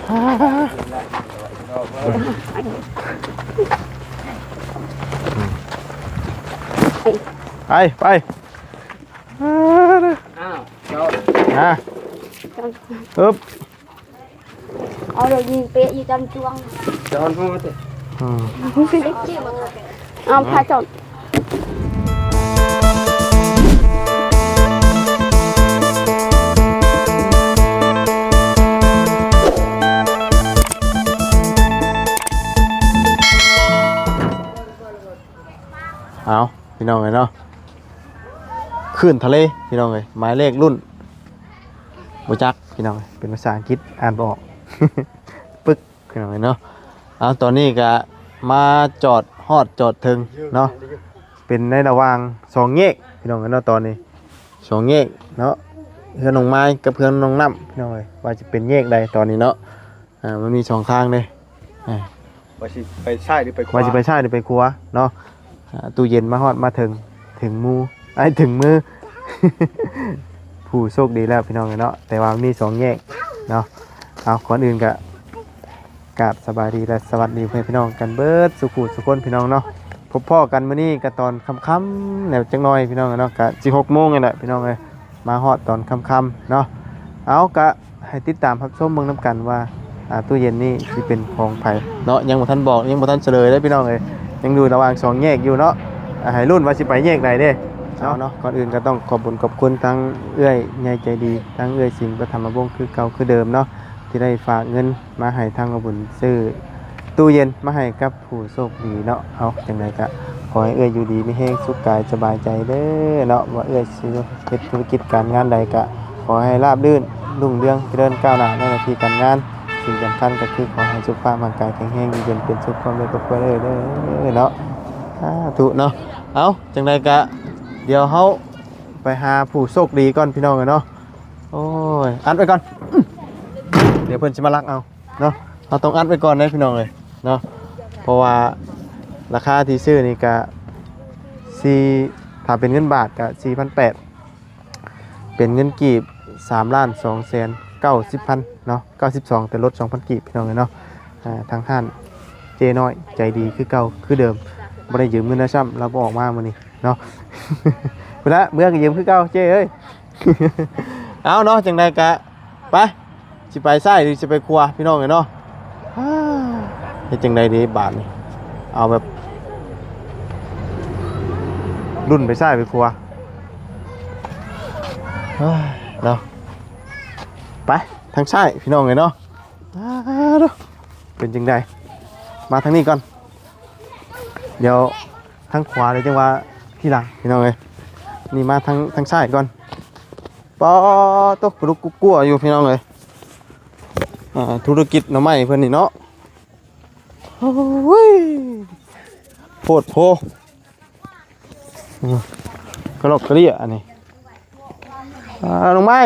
ໄປ ໄປ ອ້າວ ເຈົ້າ ອ່າ ອຶບ ເອົາດອກຍິງເປະຢູ່ຈຳຈວງ ຈອນຫົວເຕະ ອືມ ເອົາພາຈອນ ເອົາ ພີ່ນ້ອງເອີຍເນາະ ຄື້ນທະເລ ພີ່ນ້ອງເອີຍ ໝາຍເລກລຸ້ນ ບໍ່ຈັກ ພີ່ນ້ອງເອີຍ ເປັນພາສາອັງກິດ ອ່ານບໍ່ອອກ ປຶກ ພີ່ນ້ອງເອີຍເນາະ ເອົາ ຕອນນີ້ກະມາຈອດ ຮອດຈອດເຖິງເນາະ ເປັນໃນລະຫວ່າງສອງແຍກ ພີ່ນ້ອງເອີຍເນາະ ຕອນນີ້ສອງແຍກເນາະ ເຮືອນນ້ອງມາຍກັບເຮືອນນ້ອງນ້ຳ ພີ່ນ້ອງເອີຍ ວ່າຈະເປັນແຍກໃດຕອນນີ້ເນາະ ອ່າ ມັນມີສອງທາງເດ້ ອ່າ ວ່າຊິໄປຊ້າຍຫຼືໄປຂວາ ວ່າຊິໄປຊ້າຍຫຼືໄປຂວາເນາະ ອ່າ ຕູ້ເຢັນມາຮອດມາເຖິງ ເຖິງໝູ່ ອ້າຍ ເຖິງມື ຜູ້ໂຊກດີແລ້ວພີ່ນ້ອງເອີຍເນາະ ແຕ່ວ່າມີສອງແຍກເນາະ ເອົາ ກ່ອນອື່ນກະ ກາບສະບາຍດີ ແລະ ສະຫວັດດີພໍ່ແມ່ພີ່ນ້ອງກັນເບິດສູ່ຜູ້ສູ່ຄົນ ພີ່ນ້ອງເນາະ ພົບພໍ້ກັນມື້ນີ້ກະຕອນຄ່ຳໆແລ້ວຈັກໜ້ອຍ ພີ່ນ້ອງເນາະ ກະຊິຫົກໂມງນີ້ແຫຼະ ພີ່ນ້ອງເອີຍ ມາຮອດຕອນຄ່ຳໆເນາະ ເອົາ ກະ ໃຫ້ຕິດຕາມຮັບຊົມເບິ່ງນຳກັນວ່າ ອ່າ ຕູ້ເຢັນນີ້ຊິເປັນຂອງໃຜເນາະ ຍັງບໍ່ທັນບອກ ຍັງບໍ່ທັນສະເຫຼີຍເດ້ພີ່ນ້ອງເອີຍ ຍັງຢູ່ລະຫວ່າງສອງແຍກຢູ່ເນາະ ອ່າ ໃຫ້ລຸ້ນວ່າຊິໄປແຍກໃດເດ້ເນາະ ເນາະ ກ່ອນອື່ນກໍຕ້ອງຂອບບຸນຂອບຄຸນທັງເອື້ອຍໃຫຍ່ໃຈດີ ທັງເອື້ອຍສິງປະຖຳມະວົງຄືເກົ່າຄືເດີມເນາະ ທີ່ໄດ້ຝາກເງິນມາໃຫ້ທາງບ່າວບຸນຊື້ຕູ້ເຢັນມາໃຫ້ກັບ ຜູ້ໂຊກດີເນາະ ເອົາ ຈັ່ງໃດກະຂໍໃຫ້ເອື້ອຍຢູ່ດີມີແຮງ ສຸກກາຍສະບາຍໃຈເດີເນາະ ວ່າເອື້ອຍຊິເຮັດທຸລະກິດການງານໃດກະຂໍໃຫ້ລາບລື່ນ ຮຸ່ງເຮືອງ ຈະເລີນກ້າວໜ້າໃນໜ້າທີ່ການງານ ສິ່ງສຳຄັນກະຄືຂໍໃຫ້ສຸຂະພາບຮ່າງກາຍແຂງແຮງ ຢູ່ເຢັນເປັນສຸກ ຄວາມເລີດຄອບຄົວເດີເນາະ ສາທຸເນາະ ເອົາ ຈັ່ງໃດກະດຽວເຮົາໄປຫາຜູ້ໂຊກດີກ່ອນ ພີ່ນ້ອງເອີຍເນາະ ໂອ້ຍ ອັດໄວ້ກ່ອນ ດຽວເພິ່ນຊິມາລັກເອົາ ເນາະ ເຮົາຕ້ອງອັດໄວ້ກ່ອນເດ້ພີ່ນ້ອງເອີຍເນາະ ເພາະວ່າລາຄາທີ່ຊື້ນີ້ກະສີ່ ຖ້າເປັນເງິນບາດກະສີ່ພັນແປດ ເປັນເງິນກີບສາມລ້ານສອງແສນເກົ້າສິບພັນເນາະ ເກົ້າສິບສອງ ແຕ່ລົດສອງພັນກີບ ພີ່ນ້ອງເອີຍເນາະ ອ່າ ທາງຮ້ານເຈ້ນ້ອຍໃຈດີຄືເກົ່າຄືເດີມ ບໍ່ໄດ້ຢືມເງິນລາວຊ້ຳ ລາວບໍ່ອອກມາມື້ນີ້ເນາະ ພຸ້ນລະ ເມືອກະຢືມຄືເກົ່າເຈ້ເອີຍ ເອົາເນາະ ຈັ່ງໃດກະໄປ ຊິໄປຊ້າຍຫຼືຊິໄປຂວາ ພີ່ນ້ອງເອີຍເນາະ ເຮັດຈັ່ງໃດດີບາດນີ້ ເອົາແບບລຸ້ນໄປຊ້າຍໄປຂວາ ເນາະ ໄປທາງຊ້າຍ ພີ່ນ້ອງເອີຍເນາະ ເປັນຈັ່ງໃດ ມາທາງນີ້ກ່ອນ ດຽວ ທາງຂວາເລີຍ ຈັ່ງວ່າທີຫຼັງ ພີ່ນ້ອງເອີຍ ນີ້ມາທາງ ທາງຊ້າຍກ່ອນ ປາໂຕ ກະລຸກກຸກກົວຢູ່ ພີ່ນ້ອງເອີຍ ອ່າ ທຸລະກິດໜໍ່ໄມ້ເພິ່ນນີ້ເນາະ ໂອ້ຍ ໂພດໂພ ອືມ ກະລອກກະເລ່ຍອັນນີ້ ອ່າ ນ້ອງໄມ້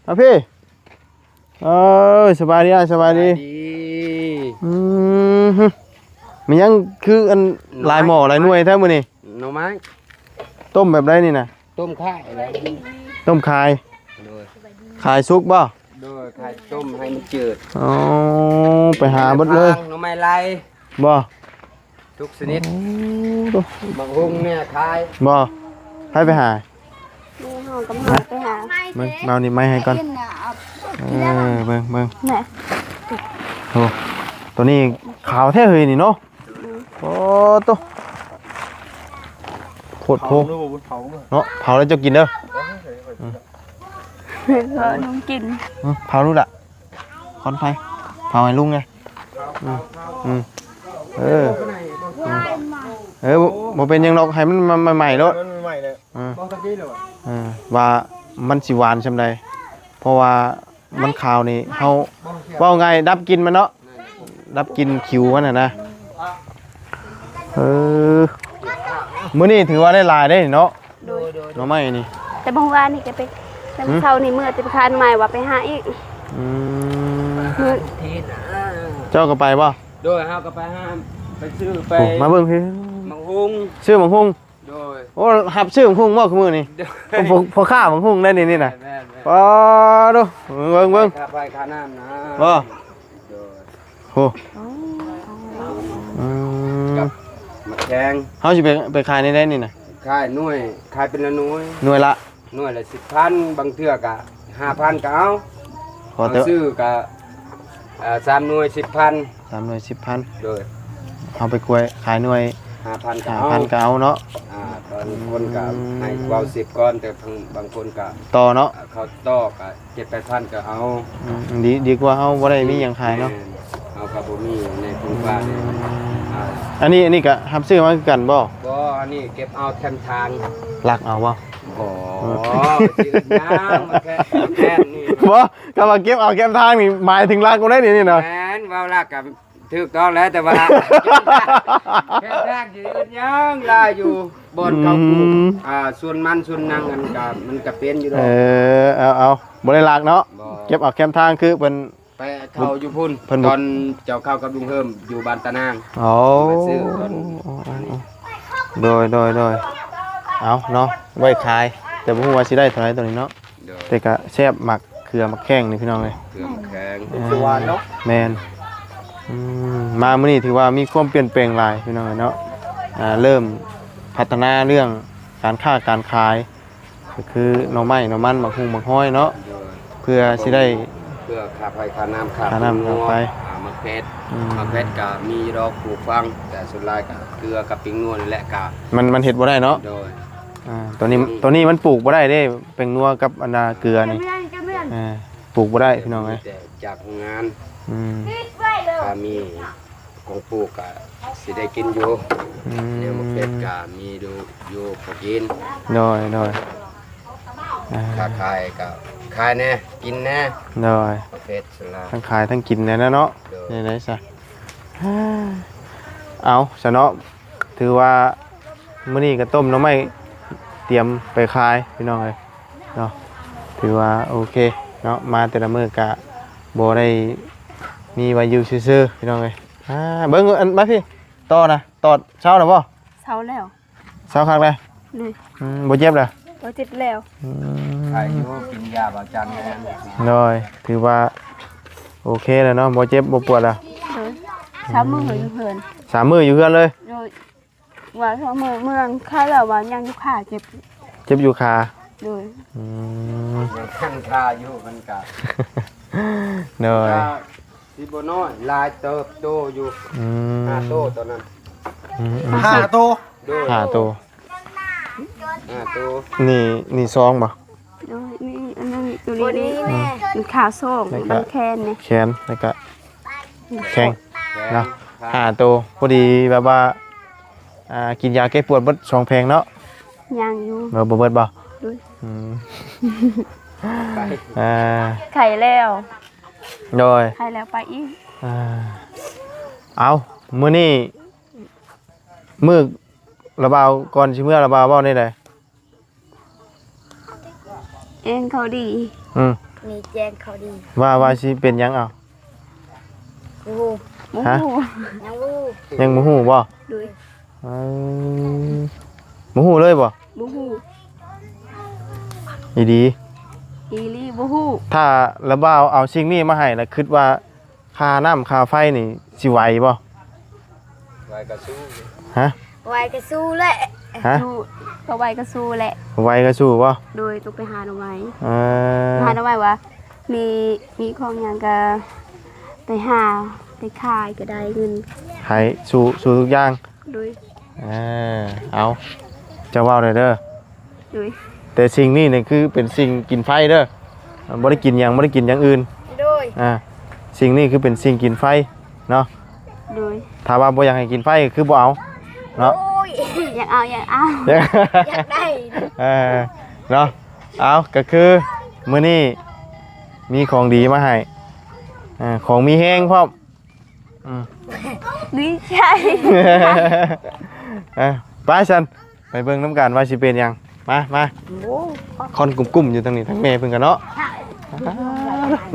ມາພີ້ ເອີຍ ສະບາຍດີອ້າຍ ສະບາຍດີ ສະບາຍດີ ອືມ ແມ່ນຫຍັງຄືອັນ ໜໍ່ໄມ້ ຫຼາຍໝໍ້ຫຼາຍໜ່ວຍແທ້ມື້ນີ້ ໜໍ່ໄມ້ ຕົ້ມແບບໃດນີ້ນະ ຕົ້ມຂາຍແຫຼະ ຕົ້ມຂາຍ ໂດຍ ຂາຍສຸກບໍ່ ໂດຍ ຂາຍຕົ້ມໃຫ້ມັນຈືດ ອໍ ໄປຫາເບິດເລີຍ ໜໍ່ໄມ້ໄລ່ ບໍ່ ທຸກຊະນິດ ໂອ້ໂຫ ບັກຫຸ່ງແນ່ຂາຍ ບໍ່ ໃຜໄປຫາ ນີ້ເຮົາກຳລັງໄປຫາ ເບິ່ງ ເອົານີ້ໄມ້ໃຫ້ກ່ອນ ເອີ ເບິ່ງ ເບິ່ງ ແນ່ ໂອ້ ໂຕນີ້ຂາວແທ້ເຮີ້ຍນີ້ເນາະ ອືມ ໂອ້ໂຕ ໂພດໂພ ເຜົາເນາະ ເຜົາແລ້ວເຈົ້າກິນເດີ ເອີ ເອີ ອືມ ເຜົາລູກລະ ຄວັນໄຟ ເຜົາໃຫ້ລຸງແດ່ ອືມ ອືມ ເອີ ອືມ ເອີ ບໍ່ ບໍ່ເປັນຫຍັງດອກ ໃຫ້ມັນ ມັນໄໝ້ໆໂລດ ໃຫ້ມັນໄໝ້ໆເລີຍ ອືມ ບໍ່ຕະກີ້ເລີຍ ເອີ ວ່າມັນຊິຫວານຊ່ຳໃດ ເພາະວ່າມັນຂາວນີ້ ເຮົາ ເວົ້າງ່າຍ ດັບກິ່ນມັນເນາະ ດັບກິ່ນຂິວມັນຫັ້ນນະ ເອີ ມື້ນີ້ຖືວ່າໄດ້ຫຼາຍເດ້ເນາະ ໂດຍ ໜໍ່ໄມ້ນີ້ ແຕ່ມື້ວານນີ້ກະໄປ ແຕ່ເຊົ້ານີ້ເມືອແຕ່ໄປຄາໜໍ່ໄມ້ ວ່າໄປຫາອີກ ອືມ ມື້ ເຈົ້າກະໄປບໍ່ ໂດຍ ເຮົາກະໄປຫາ ໄປຊື້ໄປ ໂອ້ ມາເບິ່ງພີ້ ບັກຫຸ່ງ ຊື້ບັກຫຸ່ງ ໂດຍ ໂອ້ ຮັບຊື້ບັກຫຸ່ງບໍ່ຄືມື້ນີ້ ໂດຍ ໂອ້ ພໍ່ ພໍ່ຄ້າບັກຫຸ່ງໄດ໋ນີ້ ນີ້ນະ ແມ່ນໆໆ ປາໂທ ເບິ່ງ ເບິ່ງ ຄ່າໄຟຄ່ານ້ຳນະ ບໍ່ ໂດຍ ໂອ້ ອືມ ກັບໝາກແຂ້ງ ເຮົາຊິໄປ ໄປຂາຍໃນໃດນີ້ນະ? ຂາຍໜ່ວຍ ຂາຍເປັນລະໜ່ວຍ ໜ່ວຍລະ ໜ່ວຍລະສິບພັນ ບາງເທື່ອກະຫ້າພັນກະເອົາ ພໍແຕ່ ເຮົາຊື້ກະ ເອີ ສາມໜ່ວຍສິບພັນ ສາມໜ່ວຍສິບພັນ ໂດຍ ເຮົາໄປກວຍຂາຍໜ່ວຍຫ້າພັນກະເອົາ ຫ້າພັນກະເອົາເນາະ ອ່າ ບາງຄົນກະ ອືມ ໃຫ້ເວົ້າສິບກ່ອນ ແຕ່ບາງ ບາງຄົນກະຕໍ່ເນາະ ເຂົາຕໍ່ກະ ເຈັດແປດພັນກະເອົາ ອືມ ດີ ດີກວ່າເຮົາບໍ່ໄດ້ມີຫຍັງຂາຍເນາະ ແມ່ນ ເຮົາກະບໍ່ມີໃນພຸ້ນຟ້ານີ້ ອ່າ ອັນນີ້ ອັນນີ້ກະຮັບຊື້ມາຄືກັນບໍ່? ບໍ່ ອັນນີ້ເກັບເອົາແຄມທາງ ລັກເອົາບໍ່? ບໍ່ ເອີ ຊິອຶດຫຍັງ ມັນແຄ່ ມັນແຄ່ນີ້ ບໍ່ ຄຳວ່າເກັບເອົາແຄມທາງນີ້ ໝາຍເຖິງລັກບໍ່ໄດ້ນີ້ນະ ແມ່ນ ເວົ້າລັກກະ ຖືກຕ້ອງແລ້ວ ແຕ່ວ່າແຄມທາງຊິອຶດຫຍັງ ຫຼາຍຢູ່ ບ່ອນເຂົາປູກ ອືມ ອ່າ ສວນມັນສວນຫຍັງ ມັນກະ ມັນກະເປັນຢູ່ດອກ ເອີ ເອົາ ເອົາ ບໍ່ໄດ້ລັກເນາະ ບໍ່ ເກັບເອົາແຄມທາງ ຄືເພິ່ນ ໄປເຂົ້າຢູ່ພຸ້ນ ເພິ່ນບໍ່ ຕອນເຈົ້າເຂົ້າກັບລຸງເຮີມຢູ່ບ້ານຕານາງ ໂອ້ ໄປຊື້ຕອນ ໂດຍ ໂດຍ ໂດຍ ເອົາເນາະ ໄວ້ຂາຍ ແຕ່ບໍ່ຮູ້ວ່າຊິໄດ້ເທົ່າໃດໂຕນີ້ເນາະ ໂດຍ ແຕ່ກະແຊບ ໝາກເຂືອໝາກແຂ້ງນີ້ພີ່ນ້ອງເອີຍ ເຂືອໝາກແຂ້ງ ເອີ ເປັນຫວານເນາະ ແມ່ນ ອືມ ມາມື້ນີ້ຖືວ່າມີຄວາມປ່ຽນແປງຫຼາຍພີ່ນ້ອງເອີຍເນາະ ອ່າ ເລີ່ມພັດທະນາເລື່ອງການຄ້າການຂາຍ ກໍຄືໜໍ່ໄມ້ໜໍ່ມັນ ໝາກຫຸ່ງໝາກຫອຍເນາະ ໂດຍ ເພື່ອຊິໄດ້ ເພື່ອຄ່າໄຟຄ່ານ້ຳ ຄ່າ ຄ່ານ້ຳຄ່າໄຟ ອ່າ ໝາກເຜັດ ອືມ ໝາກເຜັດກະມີຢູ່ດອກປູກຝັງ ແຕ່ສ່ວນຫຼາຍກະເກືອກັບປິງນົວນີ້ແຫຼະ ກະ ມັນ ມັນເຮັດບໍ່ໄດ້ເນາະ ໂດຍ ອ່າ ໂຕນີ້ ອືມ ໂຕນີ້ມັນປູກບໍ່ໄດ້ເດ້ ແປ້ງນົວກັບອັນນາເກືອນີ້ ເອີ ປູກບໍ່ໄດ້ພີ່ນ້ອງເອີຍ ມີແຕ່ຈາກໂຮງງານ ອືມ ຖ້າມີຂອງປູກກະຊິໄດ້ກິນຢູ່ ອືມ ແນວໝາກເຜັດກະມີຢູ່ ຢູ່ພໍກິນ ໂດຍ ໂດຍ ອ່າ ຖ້າຂາຍກະຂາຍແດ່ ກິນແດ່ ໂດຍ ໝາກເຜັດສ່ວນຫຼາຍ ທັງຂາຍທັງກິນແດ່ນະເນາະ ໂດຍ ແນວໃດຊະ ເອົາຊະເນາະ ຖືວ່າມື້ນີ້ກະຕົ້ມໜໍ່ໄມ້ຕຽມໄປຂາຍພີ່ນ້ອງເອີຍເນາະ ຖືວ່າໂອເຄເນາະ ມາແຕ່ລະມື້ກະບໍ່ໄດ້ມີວ່າຢູ່ຊື່ໆພີ່ນ້ອງເອີຍ ອ່າ ເບິ່ງອັນມາພີ້ ຕໍ່ນະ ຕອດເຊົາແລ້ວບໍ່? ເຊົາແລ້ວ ເຊົາຄັກແລ້ວ ໂດຍ ອືມ ບໍ່ເຈັບແລ້ວ ບໍ່ເຈັບແລ້ວ ອືມ ໄດ້ຢູ່ ກິນຢາບາຈັນແລ້ວ ໂດຍ ຖືວ່າໂອເຄແລ້ວເນາະ ບໍ່ເຈັບບໍ່ປວດແລ້ວ ໂດຍ ສາມມື້ຢູ່ເຮືອນ ສາມມື້ຢູ່ເຮືອນເລີຍ ໂດຍ ວ່າສອງມື້ ເມືອງໄຄແລ້ວວ່າຍັງຢູ່ຂາເຈັບ ເຈັບຢູ່ຂາ ໂດຍ ອືມ ຍັງຄັນຄາຢູ່ ມັນກະ ໂດຍ ກະຊິບໍ່ນ້ອຍ ຫຼາຍເຕີບໂຕຢູ່ ອືມ ຫ້າໂຕຕອນນັ້ນ ອືມໆ ຫ້າໂຕ ໂດຍ ຫ້າໂຕ ຫ້າໂຕ ນີ້ ນີ້ຊອງບໍ່? ໂດຍ ນີ້ ອັນນັ້ນ ໂຕນີ້ ນີ້ ອືມ ຂາສອງ ແລ້ວກະ ມັນແຂນນີ້ ແຂນ ແລ້ວກະ ແຂ້ງ ແຂ້ງ ເນາະ ຫ້າໂຕ ພໍດີແບບວ່າ ອ່າ ກິນຢາແກ້ປວດເບິດສອງແຜງເນາະ ຍັງຢູ່ ເອີ ບໍ່ເບິດບໍ່? ໂດຍ ອືມ ອ່າ ໄຂ້ແລ້ວ ໂດຍ ໄຂ້ແລ້ວໄປອີກ ອ່າ ເອົາ ມື້ນີ້ ມື້ລະບ່າວ ກ່ອນຊິເມືອລະບ່າວເວົ້າແນວໃດ? ແຈ້ງຂ່າວດີ ອືມ ມີແຈ້ງຂ່າວດີ ວ່າ ວ່າຊິເປັນຫຍັງເອົາ? ບໍ່ຮູ້ ຮະ? ຍັງບໍ່ຮູ້ ຍັງບໍ່ຮູ້ບໍ່? ໂດຍ ເອີ ບໍ່ຮູ້ເລີຍບໍ່? ບໍ່ຮູ້ ອີ່ຫຼີ? ອີ່ຫຼີ ບໍ່ຮູ້ ຖ້າລະບ່າວເອົາສິ່ງນີ້ມາໃຫ້ລະ ຄິດວ່າ ຄ່ານ້ຳຄ່າໄຟນີ້ຊິໄຫວບໍ່? ໄຫວກະສູ້ ຮະ? ໄຫວກະສູ້ແຫຼະ ຮະ? ສູ້ ກະໄຫວກະສູ້ແຫຼະ ໄຫວກະສູ້ບໍ່? ໂດຍ ຕ້ອງໄປຫາໜໍ່ໄມ້ ເອີ ຫາໜໍ່ໄມ້ວ່າ ມີ ມີຂອງຫຍັງກະໄປຫາ ໄປຂາຍກະໄດ້ເງິນ ໃຫ້ສູ້ ສູ້ທຸກຢ່າງ ໂດຍ ເອີ ເອົາ ເຈົ້າເວົ້າແດ່ເດີ ໂດຍ ແຕ່ສິ່ງນີ້ນີ້ຄືເປັນສິ່ງກິນໄຟເດີ ບໍ່ໄດ້ກິນຫຍັງ ບໍ່ໄດ້ກິນຢ່າງອື່ນ ໂດຍ ອ່າ ສິ່ງນີ້ຄືເປັນສິ່ງກິນໄຟເນາະ ໂດຍ ຖ້າວ່າບໍ່ຢາກໃຫ້ກິນໄຟກະຄືບໍ່ເອົາເນາະ ໂອ້ຍ ຢາກເອົາ ຢາກເອົາ ຢາກໄດ້ ເອີ ເນາະ ເອົາ ກະຄືມື້ນີ້ມີຂອງດີມາໃຫ້ ເອີ ຂອງມີແຮງພ້ອມ ອືມ ດີໃຈ ເອີ ໄປຊັ້ນ ໄປເບິ່ງນຳກັນວ່າຊິເປັນຫຍັງ ມາ ມາ ໂອ້ ຄົນກຸ້ມໆຢູ່ທາງນີ້ ທາງແມ່ເພິ່ນກະເນາະ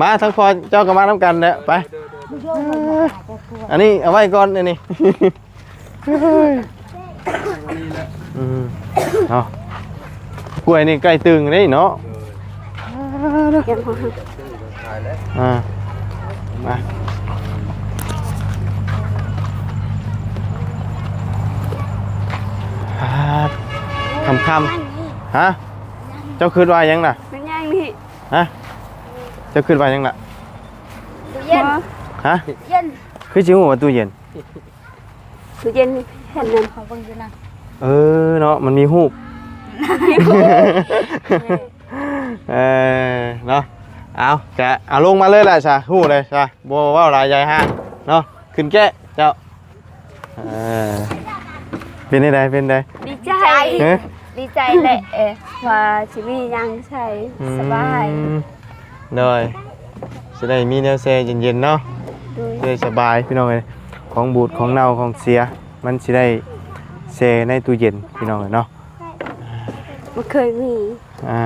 ມາ ທາງພໍ່ເຈົ້າກະມານຳກັນແຫຼະ ໄປ ອັນນີ້ເອົາໄວ້ກ່ອນ ອັນນີ້ ອືມ ເນາະ ກ້ວຍນີ້ໃກ້ຕຶງເດ້ເນາະ ເກັບ ອ່າ ມາ ທຳ ຮະ? ເຈົ້າຄິດວ່າຫຍັງນະ? ມັນຫຍັງນີ້? ຮະ? ເຈົ້າຄິດວ່າຫຍັງລະ? ຕູ້ເຢັນ ຮະ? ເຢັນ ຄືຊິຮູ້ວ່າຕູ້ເຢັນ? ຕູ້ເຢັນແຜ່ນນັ້ນ ເຂົາເບິ່ງຢູ່ນະ. ເອີເນາະ ມັນມີຮູບ ເອີເນາະ. ເອົາ ກະເອົາລົງມາເລີຍລະຊະ ຮູ້ເລີຍຊະ ບໍ່ເວົ້າຫຼາຍໃຫຍ່ຮະເນາະ. ຂຶ້ນແກ້ເຈົ້າ. ເອີ ເປັນຈັ່ງໃດ ເປັນໃດ? ດີໃຈ ເອີ ດີໃຈແຫຼະ ເອີ ວ່າຊິມີຫຍັງໃສ່ ອືມ ສະບາຍ. ໂດຍ ຊິໄດ້ມີແນວແຊ່ເຢັນໆເນາະ. ໂດຍ ຊິໄດ້ສະບາຍພີ່ນ້ອງເອີຍ. ຂອງບູດຂອງເນົ່າຂອງເສຍ ມັນຊິໄດ້ແຊ່ໃນຕູ້ເຢັນພີ່ນ້ອງເອີຍເນາະ. ບໍ່ເຄີຍມີ ອ່າ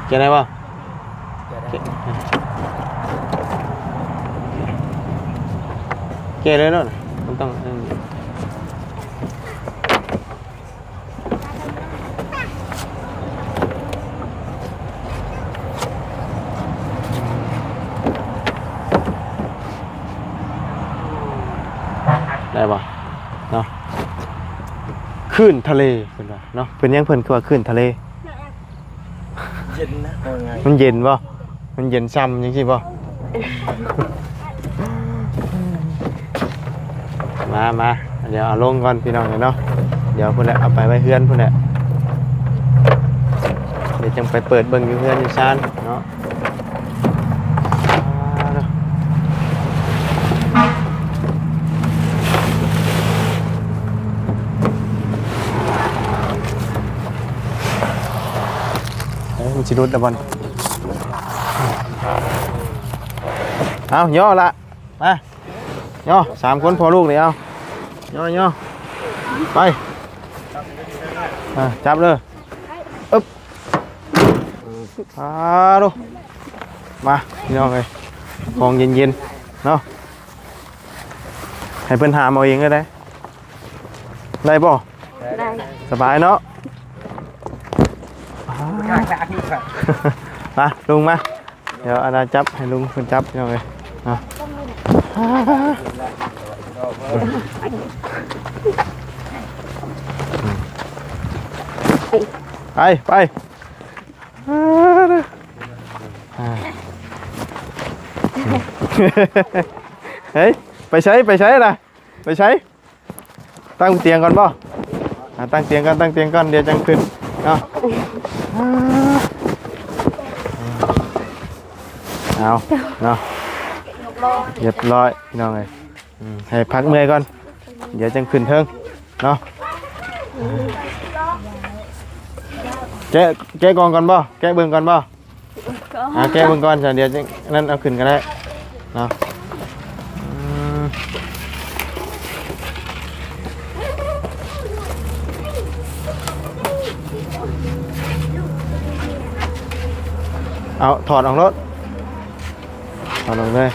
ແກະໄດ້ບໍ່? ແກະໄດ້ ແກະເລີຍເນາະ ມັນຕ້ອງ ໄດ້ບໍ່ເນາະ? ຄື້ນທະເລເພິ່ນວ່າເນາະ. ເປັນຫຍັງເພິ່ນຄືວ່າຄື້ນທະເລ? ເຢັນນະ ເອົາງ່າຍ ມັນເຢັນບໍ່? ມັນເຢັນຊ່ຳຈັ່ງຊີ້ບໍ່? ມາ ມາ ດຽວເອົາລົງກ່ອນພີ່ນ້ອງເອີຍເນາະ. ດຽວພຸ້ນແຫຼະ ເອົາໄປໄວ້ເຮືອນພຸ້ນແຫຼະ ດຽວຈັ່ງໄປເປີດເບິ່ງຢູ່ເຮືອນຢູ່ຊານເນາະ. ເອີ ມັນຊິຫຼຸດແລ້ວບໍ່? ເອົາ ຍໍລະ ມາ ຍໍ ສາມຄົນພໍ່ລູກນີ້ ເອົາ ຍໍ ຍໍ ໄປ ອ່າ ຈັບເລີຍ ອຶບ ອາໂດ ມາ ພີ່ນ້ອງເອີຍ ຂອງເຢັນໆເນາະ ໃຫ້ເພິ່ນຫາມເອົາເອງເລີຍໄດ໋ ໄດ້ບໍ່? ໄດ້ ສະບາຍເນາະ ມາ ລົງມາ. ດຽວອາດາຈັບໃຫ້ລຸງເພິ່ນຈັບພີ່ນ້ອງເອີຍເນາະ. ໄປ ໄປ ເຮີ້ຍ ໄປໃສ ໄປໃສລະ ໄປໃສ? ຕັ້ງຕຽງກ່ອນບໍ່? ອ່າ ຕັ້ງຕຽງກ່ອນ ຕັ້ງຕຽງກ່ອນ ດຽວຈັ່ງຂຶ້ນເນາະ. ເອົາເນາະ ຮຽບຮ້ອຍພີ່ນ້ອງເອີຍ. ອືມ ໃຫ້ພັກເມື່ອຍກ່ອນ ດຽວຈັ່ງຂຶ້ນເທິງເນາະ. ແກະ ແກະກ່ອງກ່ອນບໍ່? ແກະເບິ່ງກ່ອນບໍ່? ອ່າ ແກະເບິ່ງກ່ອນ ຊັ້ນດຽວຈັ່ງນັ້ນເອົາຂຶ້ນກໍໄດ້ເນາະ. ອືມ ເອົາ ຖອດອອກໂລດ ຖອດອອກເລີຍ.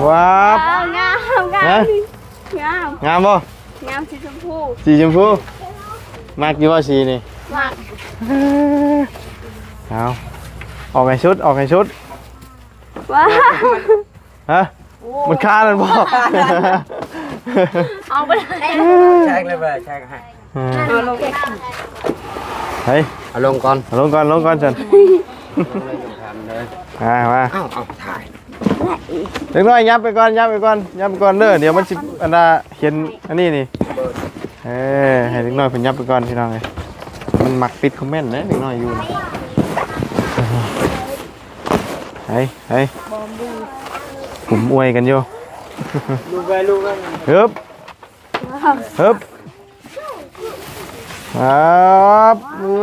ວ້າວ ວ້າວ ງາມ ງາມ ງາມ ງາມບໍ່? ງາມ ສີຊົມພູ ສີຊົມພູ ມັກຢູ່ບໍ່ສີນີ້? ມັກ ເອົາ ອອກໃຫ້ສຸດ ອອກໃຫ້ສຸດ. ວ້າວ ຮະ ມັນຄາແມ່ນບໍ່? ເອົາໄປ ແຊກເລີຍ ແຊກໃຫ້ ເອີ ເອົາລົງ ເຮີ້ຍ ເອົາລົງກ່ອນ ເອົາລົງກ່ອນ ລົງກ່ອນຊັ້ນ ມາ ມາ ເອົາ ເອົາ ຖ່າຍ. ເດັກນ້ອຍ ຫຍັບໄປກ່ອນ ຫຍັບໄປກ່ອນ ຫຍັບໄປກ່ອນເດີ ດຽວມັນຊິ ອັນນ່າ ເຫັນອັນນີ້ນີ້. ເອີ ໃຫ້ເດັກນ້ອຍເພິ່ນຫຍັບໄປກ່ອນພີ່ນ້ອງເອີຍ. ມັນມັກປິດຄອມເມັນເດ້ ເດັກນ້ອຍຢູ່ນະ. ເຮີ້ຍ ເຮີ້ຍ ກຸ່ມອວຍກັນຢູ່. ລູກໄວ້ ລູກໄວ້ ຮຶບ ຮຶບ ຄັບ ເອີ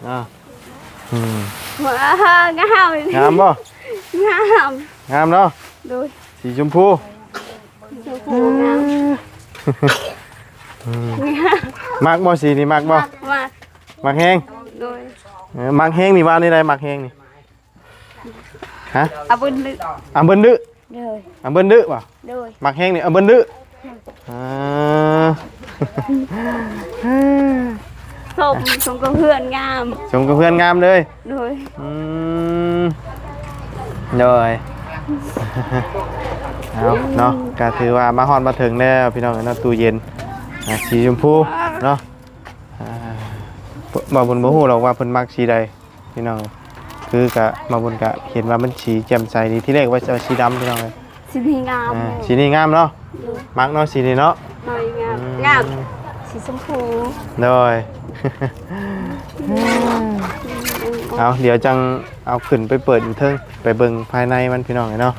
ອ່າ ອືມ ວ້າວ ງາມ ງາມບໍ່? ງາມ ງາມເນາະ. ໂດຍ ສີຊົມພູ ຊົມພູ ງາມ ອືມ ງາມ. ມັກບໍ່ ສີນີ້ມັກບໍ່? ມັກ ມັກ ມັກແຮງ. ໂດຍ ເອີ ມັກແຮງນີ້ວ່າແນວໃດ? ມັກແຮງນີ້ ຮະ? ອາເບິ່ນດື້ ອາເບິ່ນດື້. ໂດຍ ອາເບິ່ນດື້ບໍ່? ໂດຍ ມັກແຮງນີ້ ອາເບິ່ນດື້. ອືມ ອ່າ ສົມ ສົມກັບເພື່ອນງາມ ສົມກັບເພື່ອນງາມເລີຍ. ໂດຍ ອືມ ໂດຍ. ເອົາເນາະ ກໍຖືວ່າມາຮອດມາເຖິງແລ້ວພີ່ນ້ອງເອີຍເນາະ ຕູ້ເຢັນ ອ່າ ສີຊົມພູເນາະ. ອ່າ ບ່າວບຸນບໍ່ຮູ້ດອກວ່າເພິ່ນມັກສີໃດພີ່ນ້ອງ ຄືກະ ບ່າວບຸນກະເຫັນວ່າມັນສີແຈ່ມໃສດີ ທີແລກວ່າຈະເອົາສີດຳພີ່ນ້ອງເອີຍ. ສີນີ້ງາມ ອ່າ ເນາະ ສີນີ້ງາມເນາະ ໂດຍ ມັກເນາະ ສີນີ້ເນາະ ໂດຍ ງາມ ອືມ ງາມ ສີຊົມພູ ໂດຍ. ເອົາ ດຽວຈັ່ງເອົາຂຶ້ນໄປເປີດຢູ່ເທິງ ໄປເບິ່ງພາຍໃນມັນພີ່ນ້ອງເອີຍເນາະ.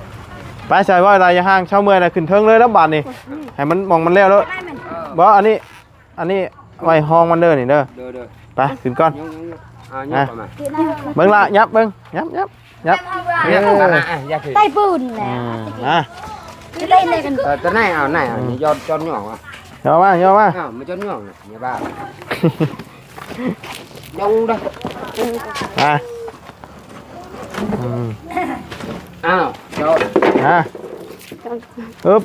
ໄປ ສາຍວ່າລາຍຢ່າຫ່າງ ເຊົາເມື່ອຍລະ ຂຶ້ນເທິງເລີຍລະບາດນີ້ ໃຫ້ມັນ ໝ່ອງມັນແລ້ວໂລດ. ບໍ່ ອັນນີ້ ອັນນີ້ໄວ້ຮອງມັນເດີນີ້ເດີ ໂດຍໆ ໄປ ຂຶ້ນກ່ອນ ຍົກໆ ອ່າ ຍົກ ອ່ະ ເອົາມາ ເບິ່ງລະ ຫຍັບເບິ່ງ ຫຍັບ ຫຍັບ ຫຍັບ ເອີ ອ່ະ ຢ່າຖື ໄຕ້ປືນແຫຼະ ອືມ ອ່ະ ໄດ້ເລີຍກັນ ເອີ ຕົວໃນເອົາ ໃນເອົາ ອືມ ຍອດ ຍອດຫຍ້ອງ ຍໍມາ ຍໍມາ ອ້າວ ມັນຈະຫຍ້ອງນະ ຢ່າບ້າ ຍົກເດີ ອ່ະ ອືມ ອ້າວ ເຈົ້າ ອ່ະ ອຶບ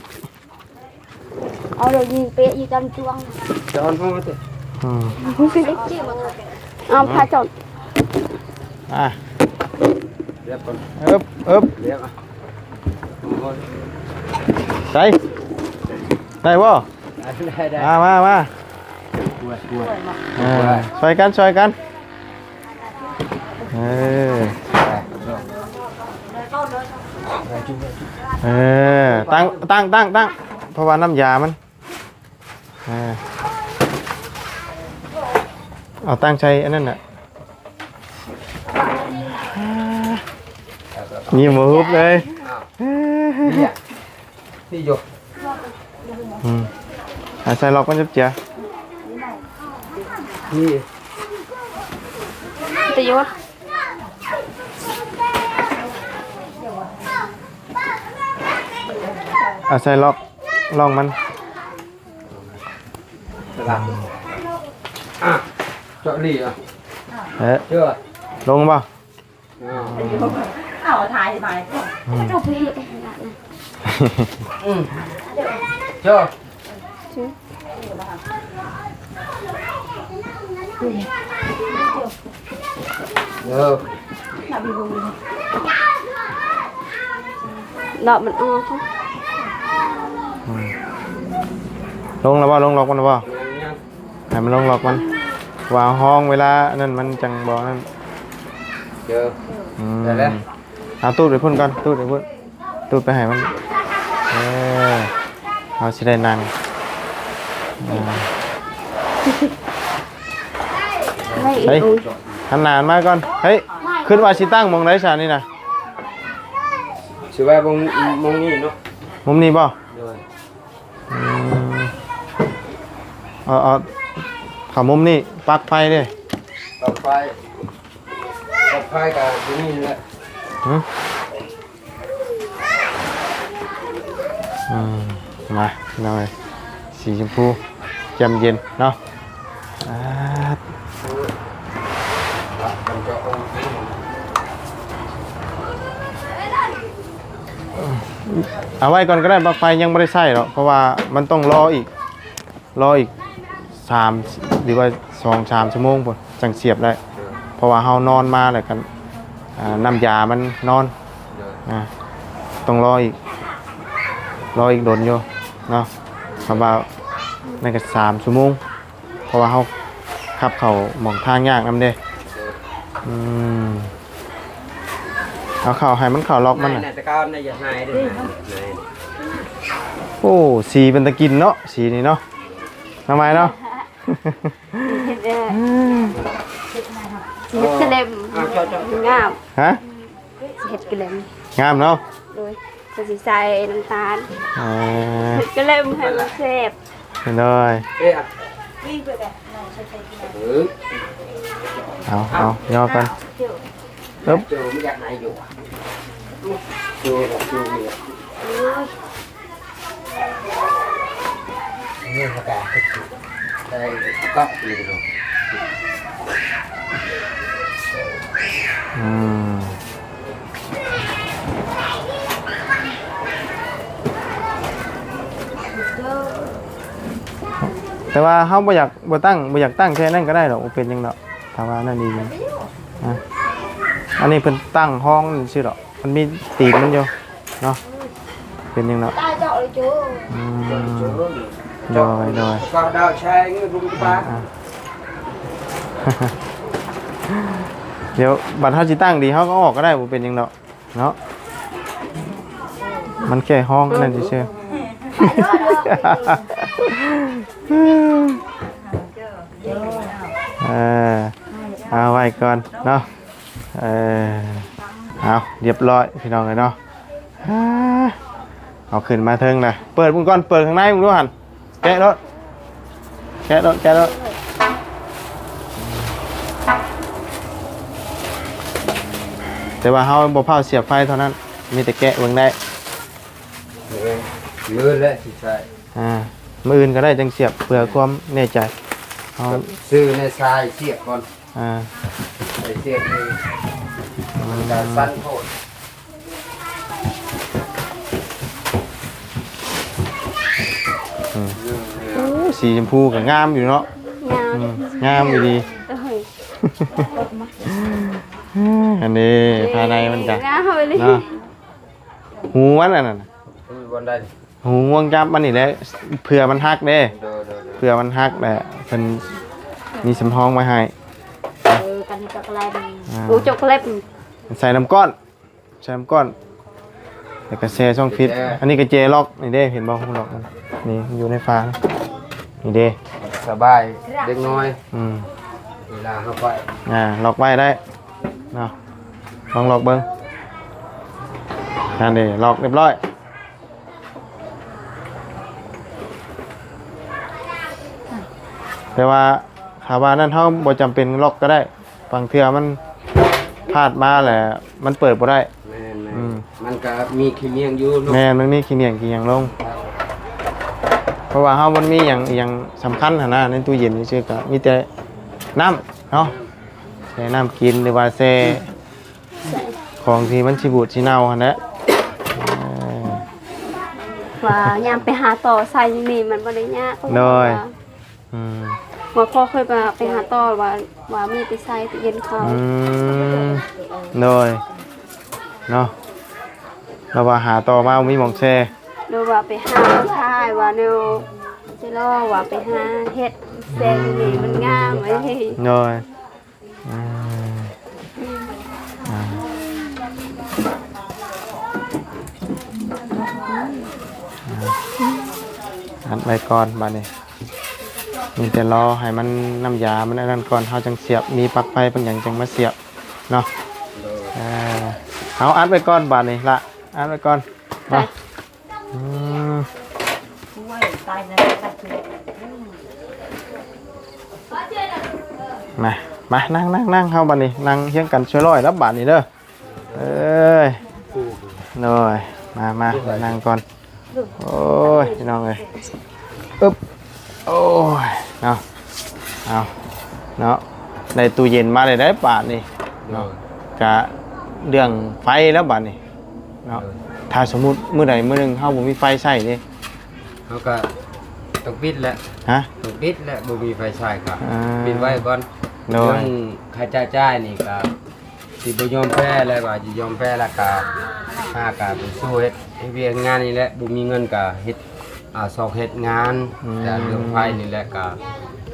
ເອົາໂລດຍິງເປະຢູ່ຈຳຈວງ ຈອນເອົາມາຕິ ອືມ ເອົາພາຈອນ ອ່ະ ລຽບກ່ອນ ອຶບ ອຶບ ລຽບ ໄດ້ ໄດ້ບໍ່? ໄດ້ ໄດ້ ມາ ມາ ມາ ເອີ ຊ່ອຍກັນ ຊ່ອຍກັນ ເອີ ເອີ ຕັ້ງ ຕັ້ງ ຕັ້ງ ຕັ້ງ ເພາະວ່ານ້ຳຢາມັນ ເອີ ເອົາຕັ້ງໃສ່ອັນນັ້ນນະ ຍິ້ມບໍ່ຫຸບເລີຍ ອ້າວ ນີ້ຢູ່ ອືມ ອາ ໃສ່ລັອກມັນຈັບເຈຍ ນີ້ ປະໂຫຍດ ອາ ໃສ່ລັອກ ລັອກມັນ ອ່ະ ເຈາະຫຼີ່ ເອີ ເຈີ ລົງບໍ່? ເອົາຖ່າຍໃຫ້ ອືມ ເຈີ ເອີ ດອກມັນອອກ ອືມ ລົງແລ້ວບໍ່? ລົງລັອກມັນແລ້ວບໍ່? ຍັງ ໃຫ້ມັນລົງລັອກມັນ ວ່າຫ້ອງເວລານັ້ນມັນຈັ່ງບໍ່ນັ້ນ ເຈີ ອືມ ໄດ້ແລ້ວ ເອົາຕູດໄປພຸ້ນກ່ອນ ຕູດໄປພຸ້ນ ຕູດໄປໃຫ້ມັນ ເອີ ເຮົາຊິໄດ້ນັ່ງ ອ່າ ໄດ້ອີກ ເຮີ້ຍ ໂອ້ຍ ຫັນໜ້າມາກ່ອນ ເຮີ້ຍ ຄິດວ່າຊິຕັ້ງໝ່ອງໃດຊະນີ້ນະ ຊິໄວ້ໝ່ອງ ໝ່ອງນີ້ເນາະ ມຸມນີ້ບໍ່? ໂດຍ ອືມ ເອົາ ເອົາ ເຂົ້າມຸມນີ້ ປັກໄຟເດ້ ປັກໄຟ ປັກໄຟກໍຢູ່ນີ້ແຫຼະ ຫື ອືມ ມາ ພີ່ນ້ອງເອີຍ ສີຊົມພູ ແຈ່ມເຢັນເນາະ ອ່າ ເອົາໄວ້ກ່ອນກໍໄດ້ ປລັກໄຟຍັງບໍ່ໄດ້ໃຊ້ດອກ ເພາະວ່າມັນຕ້ອງລໍອີກ ລໍອີກສາມ ຫຼືວ່າສອງສາມຊົ່ວໂມງພຸ້ນ ຈັ່ງສຽບໄດ້ ເພາະວ່າເຮົານອນມາແລ້ວກໍ ອ່າ ນ້ຳຢາມັນນອນ ອ່າ ຕ້ອງລໍອີກ ລໍອີກດົນຢູ່ເນາະ ຄຳວ່ານັ້ນກໍສາມຊົ່ວໂມງ ເພາະວ່າເຮົາຂັບເຂົ້າໝ່ອງທາງຍາກນຳເດ້ ອືມ ເອົາເຂົ້າໃຫ້ມັນເຂົ້າລັອກມັນນະ ໂອ້ ສີເປັນຕາກິນເນາະ ສີນີ້ເນາະ ນ້ອງໄມ້ເນາະ ເຮັດເດີ ເຮັດກະເລັມ ອ່າ ເຈາະ ເຈາະ ງາມ ຮະ ຊິເຮັດກະເລັມ ງາມເນາະ ໂດຍ ເພິ່ນຊິໃສ່ນ້ຳຕານ ເອີ ເຮັດກະເລັມໃຫ້ມັນແຊບ ໂດຍ ເອີ ເອົາ ເອົາ ຍໍກັນ ເອີ ເຈີມັນຢາກໃຫ້ຢູ່ ເຈີ ເຈີນີ້ ນີ້ເຂົາກະໄດ້ກັອບນີ້ເນາະ ອືມ ແຕ່ວ່າເຮົາບໍ່ຢາກ ບໍ່ຕັ້ງ ບໍ່ຢາກຕັ້ງແຄ່ນັ້ນກໍໄດ້ດອກ ບໍ່ເປັນຫຍັງດອກ ຖ້າວ່ານັ້ນດີ ອ່າ ອັນນີ້ເພິ່ນຕັ້ງຮອງຊື່ດອກ ມັນມີຕີນມັນຢູ່ເນາະ ເປັນຫຍັງເນາະ? ອືມ ໂດຍ ໂດຍ ອ່າ ດຽວບັດເຮົາຊິຕັ້ງດີ ເຮົາກໍອອກກໍໄດ້ ບໍ່ເປັນຫຍັງດອກເນາະ ມັນແຄ່ຫ້ອງອັນນັ້ນຊື່ໆ ເອີ ເອົາໄວ້ກ່ອນເນາະ. ເອີ ເອົາ ຮຽບຮ້ອຍພີ່ນ້ອງເອີຍເນາະ. ອາ ເອົາຂຶ້ນມາເທິງນະ ເປີດເບິ່ງກ່ອນ ເປີດຂ້າງໃນເບິ່ງດູຫັ້ນ ແກະໂລດ ແກະໂລດ ແກະໂລດ. ແຕ່ວ່າເຮົາບໍ່ພ້າວສຽບໄຟເທົ່ານັ້ນ ມີແຕ່ແກະເບິ່ງໄດ້. ມື້ອື່ນແຫຼະຊິໃຊ້ ອ່າ ມື້ອື່ນກໍໄດ້ ຈັ່ງສຽບ ເພື່ອຄວາມແນ່ໃຈ ເຮົາຊື້ແນວຊາຍສຽບກ່ອນ. ອ່າ ໃສ່ເສດນີ້ ອືມ ມັນກະສັ້ນໂພດ. ອືມ ໂອ້ ສີຊົມພູກໍງາມຢູ່ເນາະ ງາມ ອືມ ງາມອີ່ຫຼີ ໂດຍ ອັນນີ້ພາຍໃນມັນກະ ງາມອີ່ຫຼີ ເນາະ ຫູມັນອັນນັ້ນ ຫູງວງຈັບມັນນີ້ແຫຼະ ເພື່ອມັນຫັກເດ້ ໂດຍ ໂດຍ ໂດຍ ເພື່ອມັນຫັກແຫຼະ ເພິ່ນມີສຳຮອງໄວ້ໃຫ້ ເອີ ກັນເຮັດຈອກໂກແລັດ ອ່າ ໂອ້ ຈອກໂກແລັດ ໃສ່ນ້ຳກ້ອນ ໃສ່ນ້ຳກ້ອນ ແລ້ວກໍແຊ່ຊ່ອງຟິດ ອັນນີ້ກໍແຈລັອກ ນີ້ເດ້ ເຫັນບໍ່ ລັອກມັນ ນີ້ ມັນຢູ່ໃນຝາ ນີ້ເດ້ ສະບາຍເດັກນ້ອຍ ອືມ ເວລາເຮົາໄປ ອ່າ ລັອກໄວ້ໄດ້ເນາະ ລອງລັອກເບິ່ງ ນັ້ນເດ້ ລັອກຮຽບຮ້ອຍ. ແຕ່ວ່າຖ້າວ່ານັ້ນ ເຮົາບໍ່ຈຳເປັນລັອກກໍໄດ້ ບາງເທື່ອມັນພາດມາແລ້ວມັນເປີດບໍ່ໄດ້ ແມ່ນໆ ອືມ ມັນກໍມີຂີ້ໝ້ຽງຢູ່ເນາະ ແມ່ນ ມັນມີຂີ້ໝ້ຽງຂີ້ຫຍັງລົງ ເພາະວ່າເຮົາບໍ່ມີຫຍັງ ອີ່ຫຍັງສຳຄັນຫັ້ນນະ ໃນຕູ້ເຢັນຊື່ໆ ກໍມີແຕ່ນ້ຳເນາະ ແຊ່ນ້ຳກິນ ຫຼືວ່າແຊ່ ຂອງທີ່ມັນຊິບູດຊິເນົ່າຫັ້ນແຫຼະ ເອີ ວ່າຍາມໄປຫາຕໍ່ໃສ່ນີ້ມັນບໍ່ໄດ້ຍາກ ໂດຍ ວ່າ ອືມ ວ່າພໍ່ເຄີຍໄປ ໄປຫາຕໍ່ວ່າ ວ່າມີໄປໃສ່ຕູ້ເຢັນເຂົາ ອືມ ໂດຍ ເນາະ ລາວວ່າຫາຕໍ່ມາບໍ່ມີໝ່ອງແຊ່ ໂດຍ ວ່າໄປຫາຜູ້ຊາຍວ່າແນວ ຈະລໍວ່າໄປຫາເຮັດແຊ່ນີ້ມັນງາມເອີຍ ໂດຍ. ອືມ ອາ ອັດໄວ້ກ່ອນບາດນີ້ ມີແຕ່ລໍໃຫ້ມັນ ນ້ຳຢາມັນອັນນັ້ນກ່ອນ ເຮົາຈັ່ງສຽບ ມີປລັກໄຟປັກຫຍັງຈັ່ງມາສຽບເນາະ ເອີ ເອົາ ອັດໄວ້ກ່ອນບາດນີ້ລະ ອັດໄວ້ກ່ອນເນາະ. ອືມ ມາ ມາ ນັ່ງ ນັ່ງ ນັ່ງ ເຮົາບັດນີ້ນັ່ງຮຽງກັນຊ່ວຍລ້ອຍແລ້ວບາດນີ້ເດີ ເອີຍ ໂດຍ ມາ ມາ ນັ່ງກ່ອນ ໂອ້ຍ ພີ່ນ້ອງເອີຍ ອຶບ ໂອ້ຍ ເນາະ ເອົາ ເນາະ ໄດ້ຕູ້ເຢັນມາໄດ້ ໄດ້ບາດນີ້ເນາະ ໂດຍ ກະເລື່ອງໄຟແລ້ວບາດນີ້ ເນາະ ໂດຍ ຖ້າສົມມຸດມື້ໃດມື້ໜຶ່ງເຮົາບໍ່ມີໄຟໃຊ້ເດ້ ເຮົາກໍຕ້ອງປິດແຫຼະ ຮະ ຕ້ອງປິດແຫຼະ ບໍ່ມີໄຟໃຊ້ກໍ ອ່າ ປິດໄວ້ກ່ອນ ໂດຍ ເລື່ອງຄ່າໃຊ້ຈ່າຍນີ້ກໍຊິບໍ່ຍອມແພ້ແຫຼະ ວ່າຊິຍອມແພ້ແລ້ວກໍຫາກໍໄປສູ້ເຮັດ ເຮັດວຽກງານນີ້ແຫຼະ ບໍ່ມີເງິນກໍເຮັດ ອ່າ ຊອກເຮັດງານ ອືມ ແຕ່ເລື່ອງໄຟນີ້ແຫຼະ ກໍ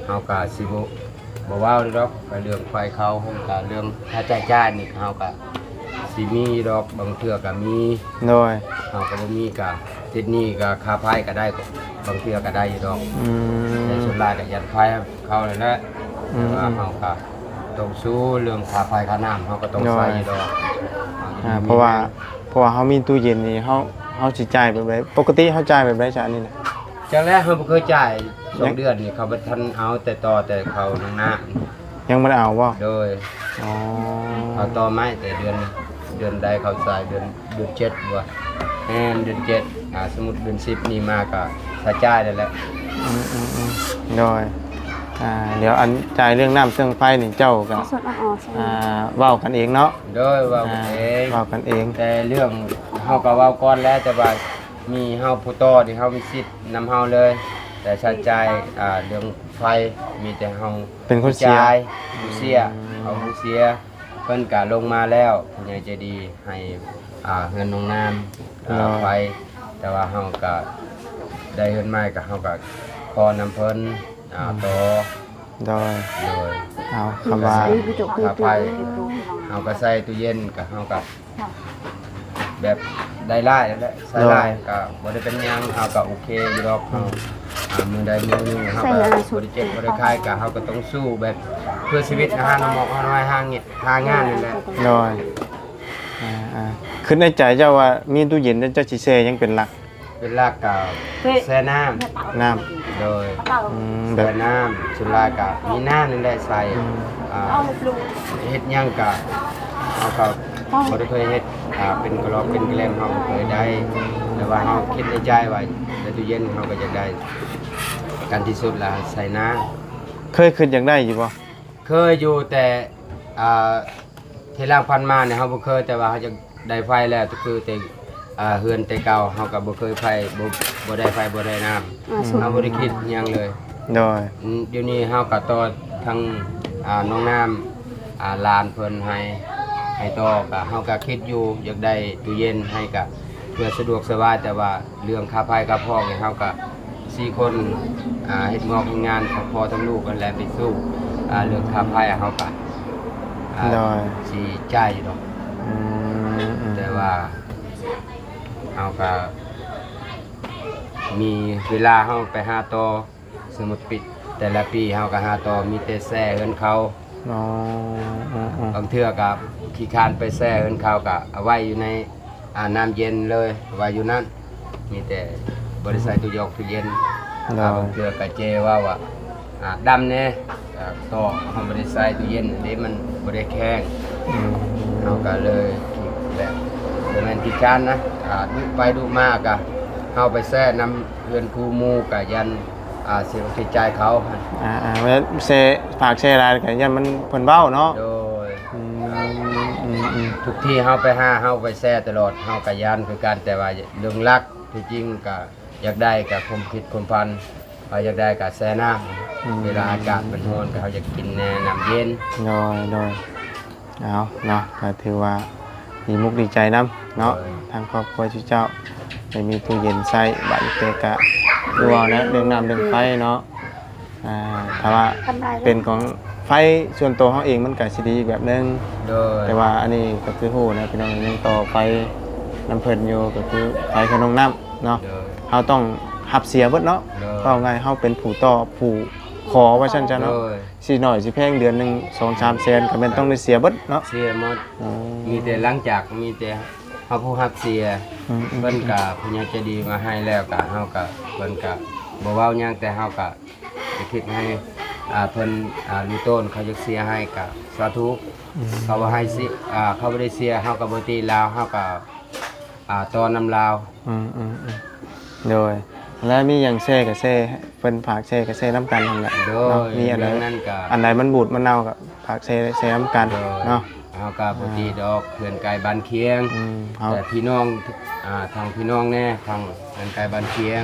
ເຮົາກໍຊິບໍ່ ບໍ່ເວົ້າດອກ ກໍເລື່ອງໄຟເຂົາ ແລ້ວກໍເລື່ອງຄ່າໃຊ້ຈ່າຍນີ້ ເຮົາກໍຊິມີດອກ ບາງເທື່ອກໍມີ ໂດຍ ເຮົາກໍບໍ່ມີ ກໍຕິດໜີ້ ກໍຄ່າໄຟກໍໄດ້ ບາງເທື່ອກໍໄດ້ຢູ່ດອກ ອືມ ແຕ່ສ່ວນຫຼາຍກໍຢັນໄຟເຂົານັ້ນແຫຼະ ອືມ ແຕ່ວ່າເຮົາກໍຕ້ອງສູ້ເລື່ອງຄ່າໄຟຄ່ານ້ຳ ເຮົາກໍຕ້ອງ ໂດຍ ໃຊ້ຢູ່ດອກ ອ່າ ເຮົາກໍມີ ເພາະວ່າ ເພາະວ່າເຮົາມີຕູ້ເຢັນນີ້ ເຮົາ ເຮົາຊິຈ່າຍແບບໃດ? ປົກກະຕິເຮົາຈ່າຍແບບໃດຊະອັນນີ້ນະ? ຈັ່ງແລະ ເຮົາບໍ່ເຄີຍຈ່າຍ ສອງເດືອນນີ້ ເຂົາບໍ່ທັນເອົາ ແຕ່ຕໍ່ແຕ່ເຂົານານ ຍັງບໍ່ໄດ້ເອົາບໍ່? ໂດຍ ອໍ ເຂົາຕໍ່ໄມ້ແຕ່ເດືອນ ເດືອນໃດເຂົາສາຍ ເດືອນ ເດືອນເຈັດບໍ່? ແມ່ນ ເດືອນເຈັດ ອ່າ ສົມມຸດເດືອນສິບນີ້ມາກໍສາຍຈ່າຍໄດ້ແລ້ວ ອືມໆໆ ໂດຍ ອ່າ ດຽວອັນຈ່າຍເລື່ອງນ້ຳເລື່ອງໄຟນີ້ເຈົ້າກໍ ອ່າ ເວົ້າກັນເອງເນາະ ໂດຍ ເວົ້າກັນເອງ ອ່າ ເວົ້າກັນເອງ ແຕ່ເລື່ອງເຮົາກໍເວົ້າກ່ອນແລ້ວ ແຕ່ວ່າ ມີເຮົາຜູ້ຕໍ່ນີ້ ເຮົາມີສິດນຳເຮົາເລີຍ ແຕ່ໃຊ້ຈ່າຍ ອ່າ ເລື່ອງໄຟມີແຕ່ເຮົາເປັນຄົນເສຍ ຜູ້ເສຍ ອືມ ເຮົາຜູ້ເສຍ ເພິ່ນກະລົງມາແລ້ວ ຜູ້ໃຫຍ່ໃຈດີໃຫ້ ອ່າ ເຮືອນນ້ອງນ້ຳ ໂດຍ ອ່າ ໄຟ ແຕ່ວ່າເຮົາກະໄດ້ເຮືອນໃໝ່ ກະເຮົາກະຂໍນຳເພິ່ນ ອ່າ ອືມ ຕໍ່ ໂດຍ ໂດຍ ເອົາ ຄຳວ່າ ຄ່າໄຟ ເຮົາກະໃສ່ຕູ້ເຢັນ ກະເຮົາກະແບບໄດ້ຫຼາຍແຫຼະ ໃສ່ຫຼາຍ ໂດຍ ກະບໍ່ໄດ້ເປັນຫຍັງ ເຮົາກະໂອເຄຢູ່ດອກ ເຮົາ ອືມ ອ່າ ມື້ໃດມື້ໜຶ່ງເຮົາກະບໍ່ໄດ້ເຈັບບໍ່ໄດ້ໄຂ້ ກະເຮົາກະຕ້ອງສູ້ແບບເພື່ອຊີວິດ ຫານ້ຳໝອກຫານ້ອຍ ຫາງຽບ ຫາງານນີ້ແຫຼະ ໂດຍ ອ່າໆ ຄິດໃນໃຈເຈົ້າວ່າມີຕູ້ເຢັນແລ້ວ ເຈົ້າຊິແຊ່ຫຍັງເປັນຫຼັກ? ເປັນຫຼັກກະແຊ່ນ້ຳ ນ້ຳ ໂດຍ ອືມ ແບບ ແຊ່ນ້ຳ ສ່ວນຫຼາຍກະມີນ້ຳນີ້ແຫຼະໃສ່ ອືມ ອ່າ ເຮັດຫຍັງກະ ເຮົາກະບໍ່ໄດ້ເຄີຍເຮັດ ອ່າ ເປັນກະລອກເປັນກະແລັມ ເຮົາບໍ່ເຄີຍໄດ້ ແຕ່ວ່າເຮົາຄິດໃນໃຈວ່າໃນຕູ້ເຢັນເຮົາກະຢາກໄດ້ ຂັ້ນທີ່ສຸດລະໃສ່ນ້ຳ ເຄີຍຄິດຢາກໄດ້ຢູ່ບໍ່? ເຄີຍຢູ່ ແຕ່ ອ່າ ທີຫຼັງຜ່ານມານີ້ເຮົາບໍ່ເຄີຍ ແຕ່ວ່າເຮົາຢາກໄດ້ໄຟແລ້ວ ຄືແຕ່ ອ່າ ເຮືອນແຕ່ເກົ່າ ເຮົາກະບໍ່ເຄີຍໄຟ ບໍ່ ບໍ່ໄດ້ໄຟ ບໍ່ໄດ້ນ້ຳ ອືມ ເຮົາບໍ່ໄດ້ຄິດຫຍັງເລີຍ ໂດຍ ອືມ ດຽວນີ້ເຮົາກະຕໍ່ທາງ ອ່າ ນ້ອງນ້ຳ ອ່າ ຫຼານເພິ່ນໃຫ້ ໃຫ້ຕໍ່ ກະເຮົາກະຄິດຢູ່ ຢາກໄດ້ຕູ້ເຢັນໃຫ້ ກະເພື່ອສະດວກສະບາຍ ແຕ່ວ່າ ເລື່ອງຄ່າໄຟຄ່າຟອກນີ້ ເຮົາກະສີ່ຄົນ ອ່າ ເຮັດງອກເຮັດງານ ທັງພໍ່ທັງລູກຫັ້ນແຫຼະ ໄປສູ້ ອ່າ ເລື່ອງຄ່າໄຟເຮົາກະ ອ່າ ໂດຍ ຊິຈ່າຍຢູ່ດອກ ອືມໆ ແຕ່ວ່າເຮົາກະມີເວລາເຮົາໄປຫາຕໍ່ ສົມມຸດປີ ແຕ່ລະປີເຮົາກະຫາຕໍ່ ມີແຕ່ແຊ່ເຮືອນເຂົາ ອໍ ເອີໆ ບາງເທື່ອກະຂີ້ຄ້ານໄປແຊ່ເຮືອນເຂົາ ກະເອົາໄວ້ຢູ່ໃນ ອ່າ ນ້ຳເຢັນເລີຍ ໄວ້ຢູ່ນັ້ນ ມີແຕ່ບໍ່ໄດ້ໃສ່ຕູ້ຢອກຕູ້ເຢັນ ໂດຍ ບາງເທື່ອກະເຈເວົ້າວ່າ ອ່າ ດຳແດ່ ອ່າ ຕໍ່ເຮົາບໍ່ໄດ້ໃສ່ຕູ້ເຢັນເດ້ ມັນບໍ່ໄດ້ແຂງ ອືມ ເຮົາກະເລີຍຄິດແບບ ບໍ່ແມ່ນຂີ້ຄ້ານນະ ອ່າ ດຸໄປດຸມາກະ ເຮົາໄປແຊ່ນຳເຮືອນຄູ່ໝູ່ກະຢ້ານ ອ່າ ເສຍອົກເສຍໃຈເຂົາ ອ່າໆ ແມ່ນແຊ່ ຝາກແຊ່ຫຼາຍກະຢ້ານມັນ ເພິ່ນເວົ້າເນາະ ໂດຍ ອືມ ອືມໆ ທຸກທີ່ເຮົາໄປຫາ ເຮົາໄປແຊ່ຕະຫຼອດ ເຮົາກະຢ້ານຄືກັນ ແຕ່ວ່າເລື່ອງຫຼັກ ທີ່ຈິງກະຢາກໄດ້ກະຄວາມຄິດຄວາມຝັນ ເຮົາຢາກໄດ້ກະແຊ່ນ້ຳ ອືມ ເວລາອາກາດມັນຮ້ອນກະເຮົາຢາກກິນແດ່ນ້ຳເຢັນ ໂດຍໆ ເອົາເນາະ ກະຖືວ່າດີມຸກດີໃຈນຳເນາະ ໂດຍ ທາງຄອບຄົວເຈົ້າໄດ້ມີຕູ້ເຢັນໃຊ້ ບາດນີ້ແຕ່ກະຄືວ່າແຫຼະ ເລື່ອງນ້ຳເລື່ອງໄຟເນາະ ອ່າ ຖ້າວ່າເປັນຂອງໄຟສ່ວນໂຕເຮົາເອງ ມັນກະຊິດີອີກແບບໜຶ່ງ ໂດຍ ແຕ່ວ່າອັນນີ້ກະຄືຮູ້ນະພີ່ນ້ອງ ຍັງຕໍ່ໄຟນຳເພິ່ນຢູ່ ກະຄືໄຟຂອງນ້ອງນ້ຳເນາະ ໂດຍ ເຮົາຕ້ອງຮັບເສຍເບິດເນາະ ໂດຍ ເວົ້າງ່າຍເຮົາເປັນຜູ້ຕໍ່ຜູ້ຂໍວ່າຊັ້ນຊະເນາະ ໂດຍ ຊິໜ້ອຍຊິແພງ ເດືອນໜຶ່ງສອງສາມແສນ ກະແມ່ນຕ້ອງໄດ້ເສຍເບິດເນາະ ເສຍໝົດ ອໍ ມີແຕ່ຫຼັງຈາກ ມີແຕ່ເຮົາຜູ້ຮັບເສຍ ອືມໆ ເພິ່ນກະຜູ້ໃຫຍ່ໃຈດີມາໃຫ້ແລ້ວ ກະເຮົາກະ ເພິ່ນກະບໍ່ເວົ້າຫຍັງ ແຕ່ເຮົາກະ ໄດ້ຄິດໃຫ້ ອ່າ ເພິ່ນ ອ່າ ລຸງໂຕ້ນເຂົາຢາກເສຍໃຫ້ກະສາທຸ ອືມ ເຂົາວ່າໃຫ້ຊິ ອ່າ ເຂົາບໍ່ໄດ້ເສຍ ເຮົາກະບໍ່ຕິລາວ ເຮົາກະ ອ່າ ຕໍ່ນຳລາວ ອືມໆໆ ໂດຍ ແລ້ວມີຫຍັງແຊ່ກະແຊ່ ເພິ່ນຝາກແຊ່ກະແຊ່ນຳກັນຫັ້ນແຫຼະ ໂດຍ ເນາະ ມີອັນໃດ ອັນໃດມັນບູດມັນເນົ່າກະ ຝາກແຊ່ ແຊ່ນຳກັນ ໂດຍ ເນາະ ເຮົາກະບໍ່ຕິດອກ ອ່າ ເພື່ອນໃກ້ບ້ານຄຽງ ອືມ ເຮົາ ແຕ່ພີ່ນ້ອງ ອ່າ ທາງພີ່ນ້ອງແດ່ ທາງເພື່ອນໃກ້ບ້ານຄຽງ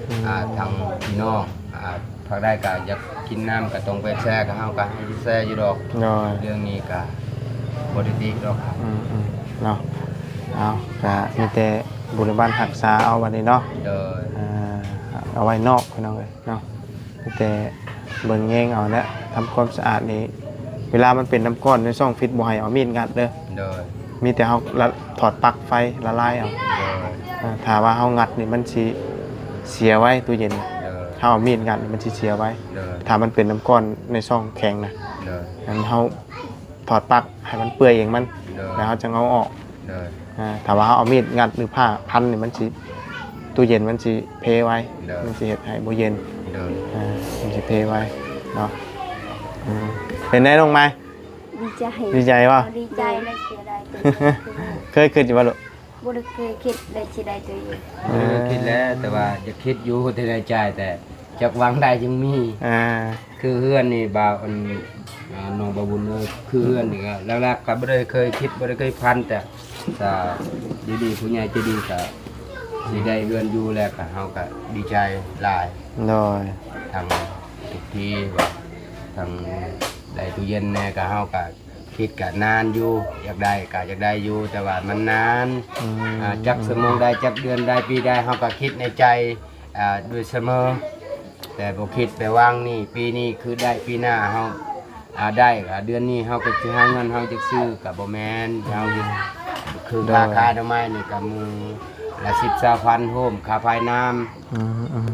ອືມ ອ່າ ທາງພີ່ນ້ອງ ອ່າ ພາກໃດກະຢາກກິນນ້ຳກະຕ້ອງໄປແຊ່ ກະເຮົາກະໃຫ້ແຊ່ຢູ່ດອກ ໂດຍ ເລື່ອງນີ້ກະບໍ່ໄດ້ຕິດອກ ອືມໆ ເນາະ ເອົາ ກະມີແຕ່ບຸນບ້ານຮັກສາເອົາບັດນີ້ເນາະ ໂດຍ ອ່າ ເອົາໄວ້ນອກ ພີ່ນ້ອງເອີຍ ເນາະ ມີແຕ່ເບິ່ງແຍງເອົາແຫຼະ ທຳຄວາມສະອາດນີ້ ເວລາມັນເປັນນ້ຳກ້ອນໃນຊ່ອງຟິດ ບໍ່ໃຫ້ເອົາມີດງັດເດີ ໂດຍ ມີແຕ່ເຮົາລະ ຖອດປັກໄຟລະລາຍເອົາ ໂດຍ ເອີ ຖ້າວ່າເຮົາງັດນີ້ມັນຊິເສຍໄວ ຕູ້ເຢັນ ໂດຍ ເຮົາເອົາມີດງັດນີ້ມັນຊິເສຍໄວ ໂດຍ ຖ້າມັນເປັນນ້ຳກ້ອນໃນຊ່ອງແຂງນະ ໂດຍ ອັນເຮົາຖອດປັກໃຫ້ມັນເປື່ອຍເອງມັນ ໂດຍ ແລ້ວເຮົາຈຶ່ງເອົາອອກ ໂດຍ ອ່າ ຖ້າວ່າເຮົາເອົາມີດງັດ ຫຼື ຜ້າພັນນີ້ ມັນຊິ ຕູ້ເຢັນມັນຊິເພໄວ ໂດຍ ມັນຊິເຮັດໃຫ້ບໍ່ເຢັນ ໂດຍ ອ່າ ມັນຊິເພໄວເນາະ ອືມ ເປັນໄດນ້ອງໄມ້? ດີໃຈ ດີໃຈບໍ່? ດີໃຈ ໄດ້ເສຍດາຍໂຕເອງ ເຄີຍຄິດຢູ່ບໍ່ລູກ? ບໍ່ໄດ້ເຄີຍຄິດໄດ້ຊິໄດ້ໂຕເອງ ເອີ ຄິດແລ້ວ ແຕ່ວ່າຢາກຄິດຢູ່ ແຕ່ໃນໃຈ ແຕ່ຈັກຫວ່າງໃດຈຶ່ງມີ ອ່າ ຄືເຮືອນນີ້ ບ່າວ ອັນ ອ່າ ນ້ອງບ່າວບຸນເອີຍ ຄືເຮືອນນີ້ກະຫຼັກໆກະບໍ່ໄດ້ເຄີຍຄິດ ບໍ່ໄດ້ເຄີຍຝັນ ແຕ່ ກະດີໆ ຜູ້ໃຫຍ່ໃຈດີກະຊິໄດ້ເຮືອນຢູ່ແລ້ວ ກະເຮົາກະດີໃຈຫຼາຍ ໂດຍ ທັງທຸກທີ່ວ່າ ທັງໄດ້ຕູ້ເຢັນແດ່ ກະເຮົາກະ ຄິດກະນານຢູ່ ຢາກໄດ້ກະຢາກໄດ້ຢູ່ ແຕ່ວ່າມັນນານ ອືມ ອ່າ ຈັກຊົ່ວໂມງໃດ ຈັກເດືອນໃດ ປີໃດ ເຮົາກະຄິດໃນໃຈ ອ່າ ໂດຍສະເໝີ ແຕ່ບໍ່ຄິດໄປວາງນີ້ ປີນີ້ຄືໄດ້ ປີໜ້າເຮົາ ອ່າ ໄດ້ ອ່າ ເດືອນນີ້ເຮົາກໍຊິຫາເງິນ ເຮົາຈະຊື້ກໍບໍ່ແມ່ນ ເຮົາຢູ່ ຄື ໂດຍ ຄ່າຂາຍໜໍ່ໄມ້ນີ້ກໍມື້ລະສິບ ຊາວພັນ ໂຮມຄ່າໄຟນ້ຳ ອືມ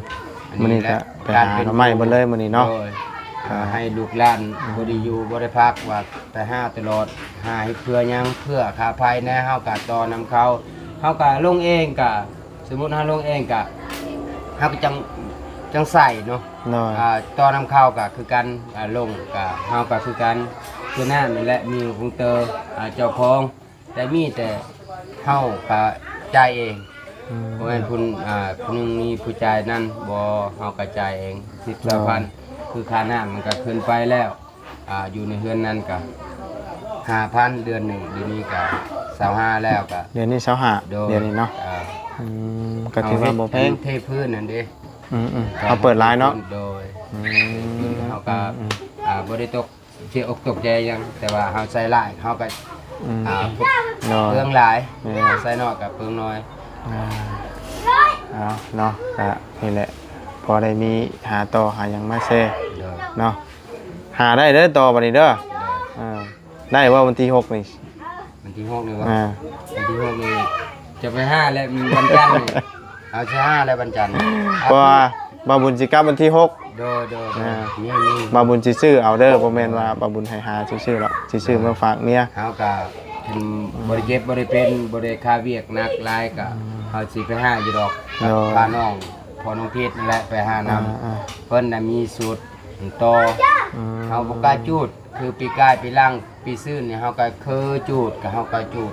ໆ ອັນນີ້ ມື້ນີ້ ແຫຼະ ກໍໄປຫາໜໍ່ໄມ້ເບິດເລີຍມື້ນີ້ເນາະ ໂດຍ ອ່າ ໃຫ້ລູກຫຼານ ອືມ ບໍ່ໄດ້ຢູ່ບໍ່ໄດ້ພັກ ວ່າໄປຫາຕະຫຼອດ ຫາເຮັດເພື່ອຫຍັງ ເພື່ອຄ່າໄຟແດ່ ເຮົາກໍຕໍ່ນຳເຂົາ ເຮົາກໍລົງເອງ ກໍ ສົມມຸດເຮົາລົງເອງກະ ເຮົາກໍຈັ່ງ ຈັ່ງໃຊ້ເນາະ ໂດຍ ອ່າ ຕໍ່ນຳເຂົາກະຄືກັນ ອ່າ ລົງກະເຮົາກະຄືກັນ ຄືນັ້ນແຫຼະ ມີຂອງເຕີ ອ່າ ເຈົ້າຂອງ ແຕ່ມີແຕ່ເຮົາກະຈ່າຍເອງ ອືມ ບໍ່ແມ່ນຜູ້ ອ່າ ຜູ້ໜຶ່ງມີຜູ້ຈ່າຍນັ້ນ ບໍ່ ເຮົາກະຈ່າຍເອງ ສິບ ໂດຍ ຊາວພັນ ຄືຄ່ານ້ຳມັນກະຂຶ້ນໄປແລ້ວ ອ່າ ຢູ່ໃນເຮືອນນັ້ນກະຫ້າພັນ ເດືອນໜຶ່ງ ດຽວນີ້ກະຊາວຫ້າແລ້ວກະ ເດືອນນີ້ຊາວຫ້າ ໂດຍ ເດືອນນີ້ເນາະ ອ່າ ອືມ ກໍຖືວ່າບໍ່ແພງ ເຮົາເຮັດເທພື້ນນັ້ນເດ້ ອືມໆ ເຮົາເປີດຫຼາຍເນາະ ໂດຍ ອືມ ເຮົາກະ ອືມໆ ອ່າ ບໍ່ໄດ້ຕົກ ເສຍອົກຕົກໃຈຫຍັງ ແຕ່ວ່າເຮົາໃສ່ຫຼາຍ ເຮົາກະ ອືມ ອ່າ ໂດຍ ເປືອງຫຼາຍ ແມ່ນ ໃສ່ໜ້ອຍກະເປືອງໜ້ອຍ ອ່າ ເອົາເນາະ ກະນີ້ແຫຼະ ພໍໄດ້ມີຫາຕໍ່ຫາຫຍັງມາແຊ ໂດຍ ເນາະ ຫາໄດ້ເດີຕໍ່ບັດນີ້ເດີ ໂດຍ ເອີ ໄດ້ບໍ່ວັນທີຫົກນີ້ ວັນທີຫົກນີ້ບໍ່ ອ່າ ວັນທີຫົກນີ້ຈະໄປຫາແຫຼະ ວັນຈັນນີ້ ເຮົາຊິຫາແຫຼະວັນຈັນ ເພາະວ່າບ່າວບຸນຊິກັບວັນທີຫົກ ໂດຍໆ ອ່າ ມີໆ ບ່າວບຸນຊິຊື້ເອົາເດີ ບໍ່ແມ່ນວ່າບ່າວບຸນໃຫ້ຫາຊື່ໆດອກ ຊິຊື້ມາຝາກເມຍ ເຮົາກະເປັນ ອືມ ບໍ່ໄດ້ເຈັບບໍ່ໄດ້ເປັນ ບໍ່ໄດ້ຄາວຽກໜັກຫຼາຍ ກະ ອືມ ເຮົາຊິໄປຫາຢູ່ດອກ ໂດຍ ພານ້ອງ ພໍ່ນ້ອງເພັດນັ້ນແຫຼະໄປຫານຳ ອ່າໆ ເພິ່ນນະມີສູດຕໍ່ ອືມ ເຮົາບໍ່ກ້າຈູດ ຄືປີກາຍປີຫຼັງປີຊືນນີ້ ເຮົາກໍເຄີຈູດ ກໍເຮົາກໍຈູດ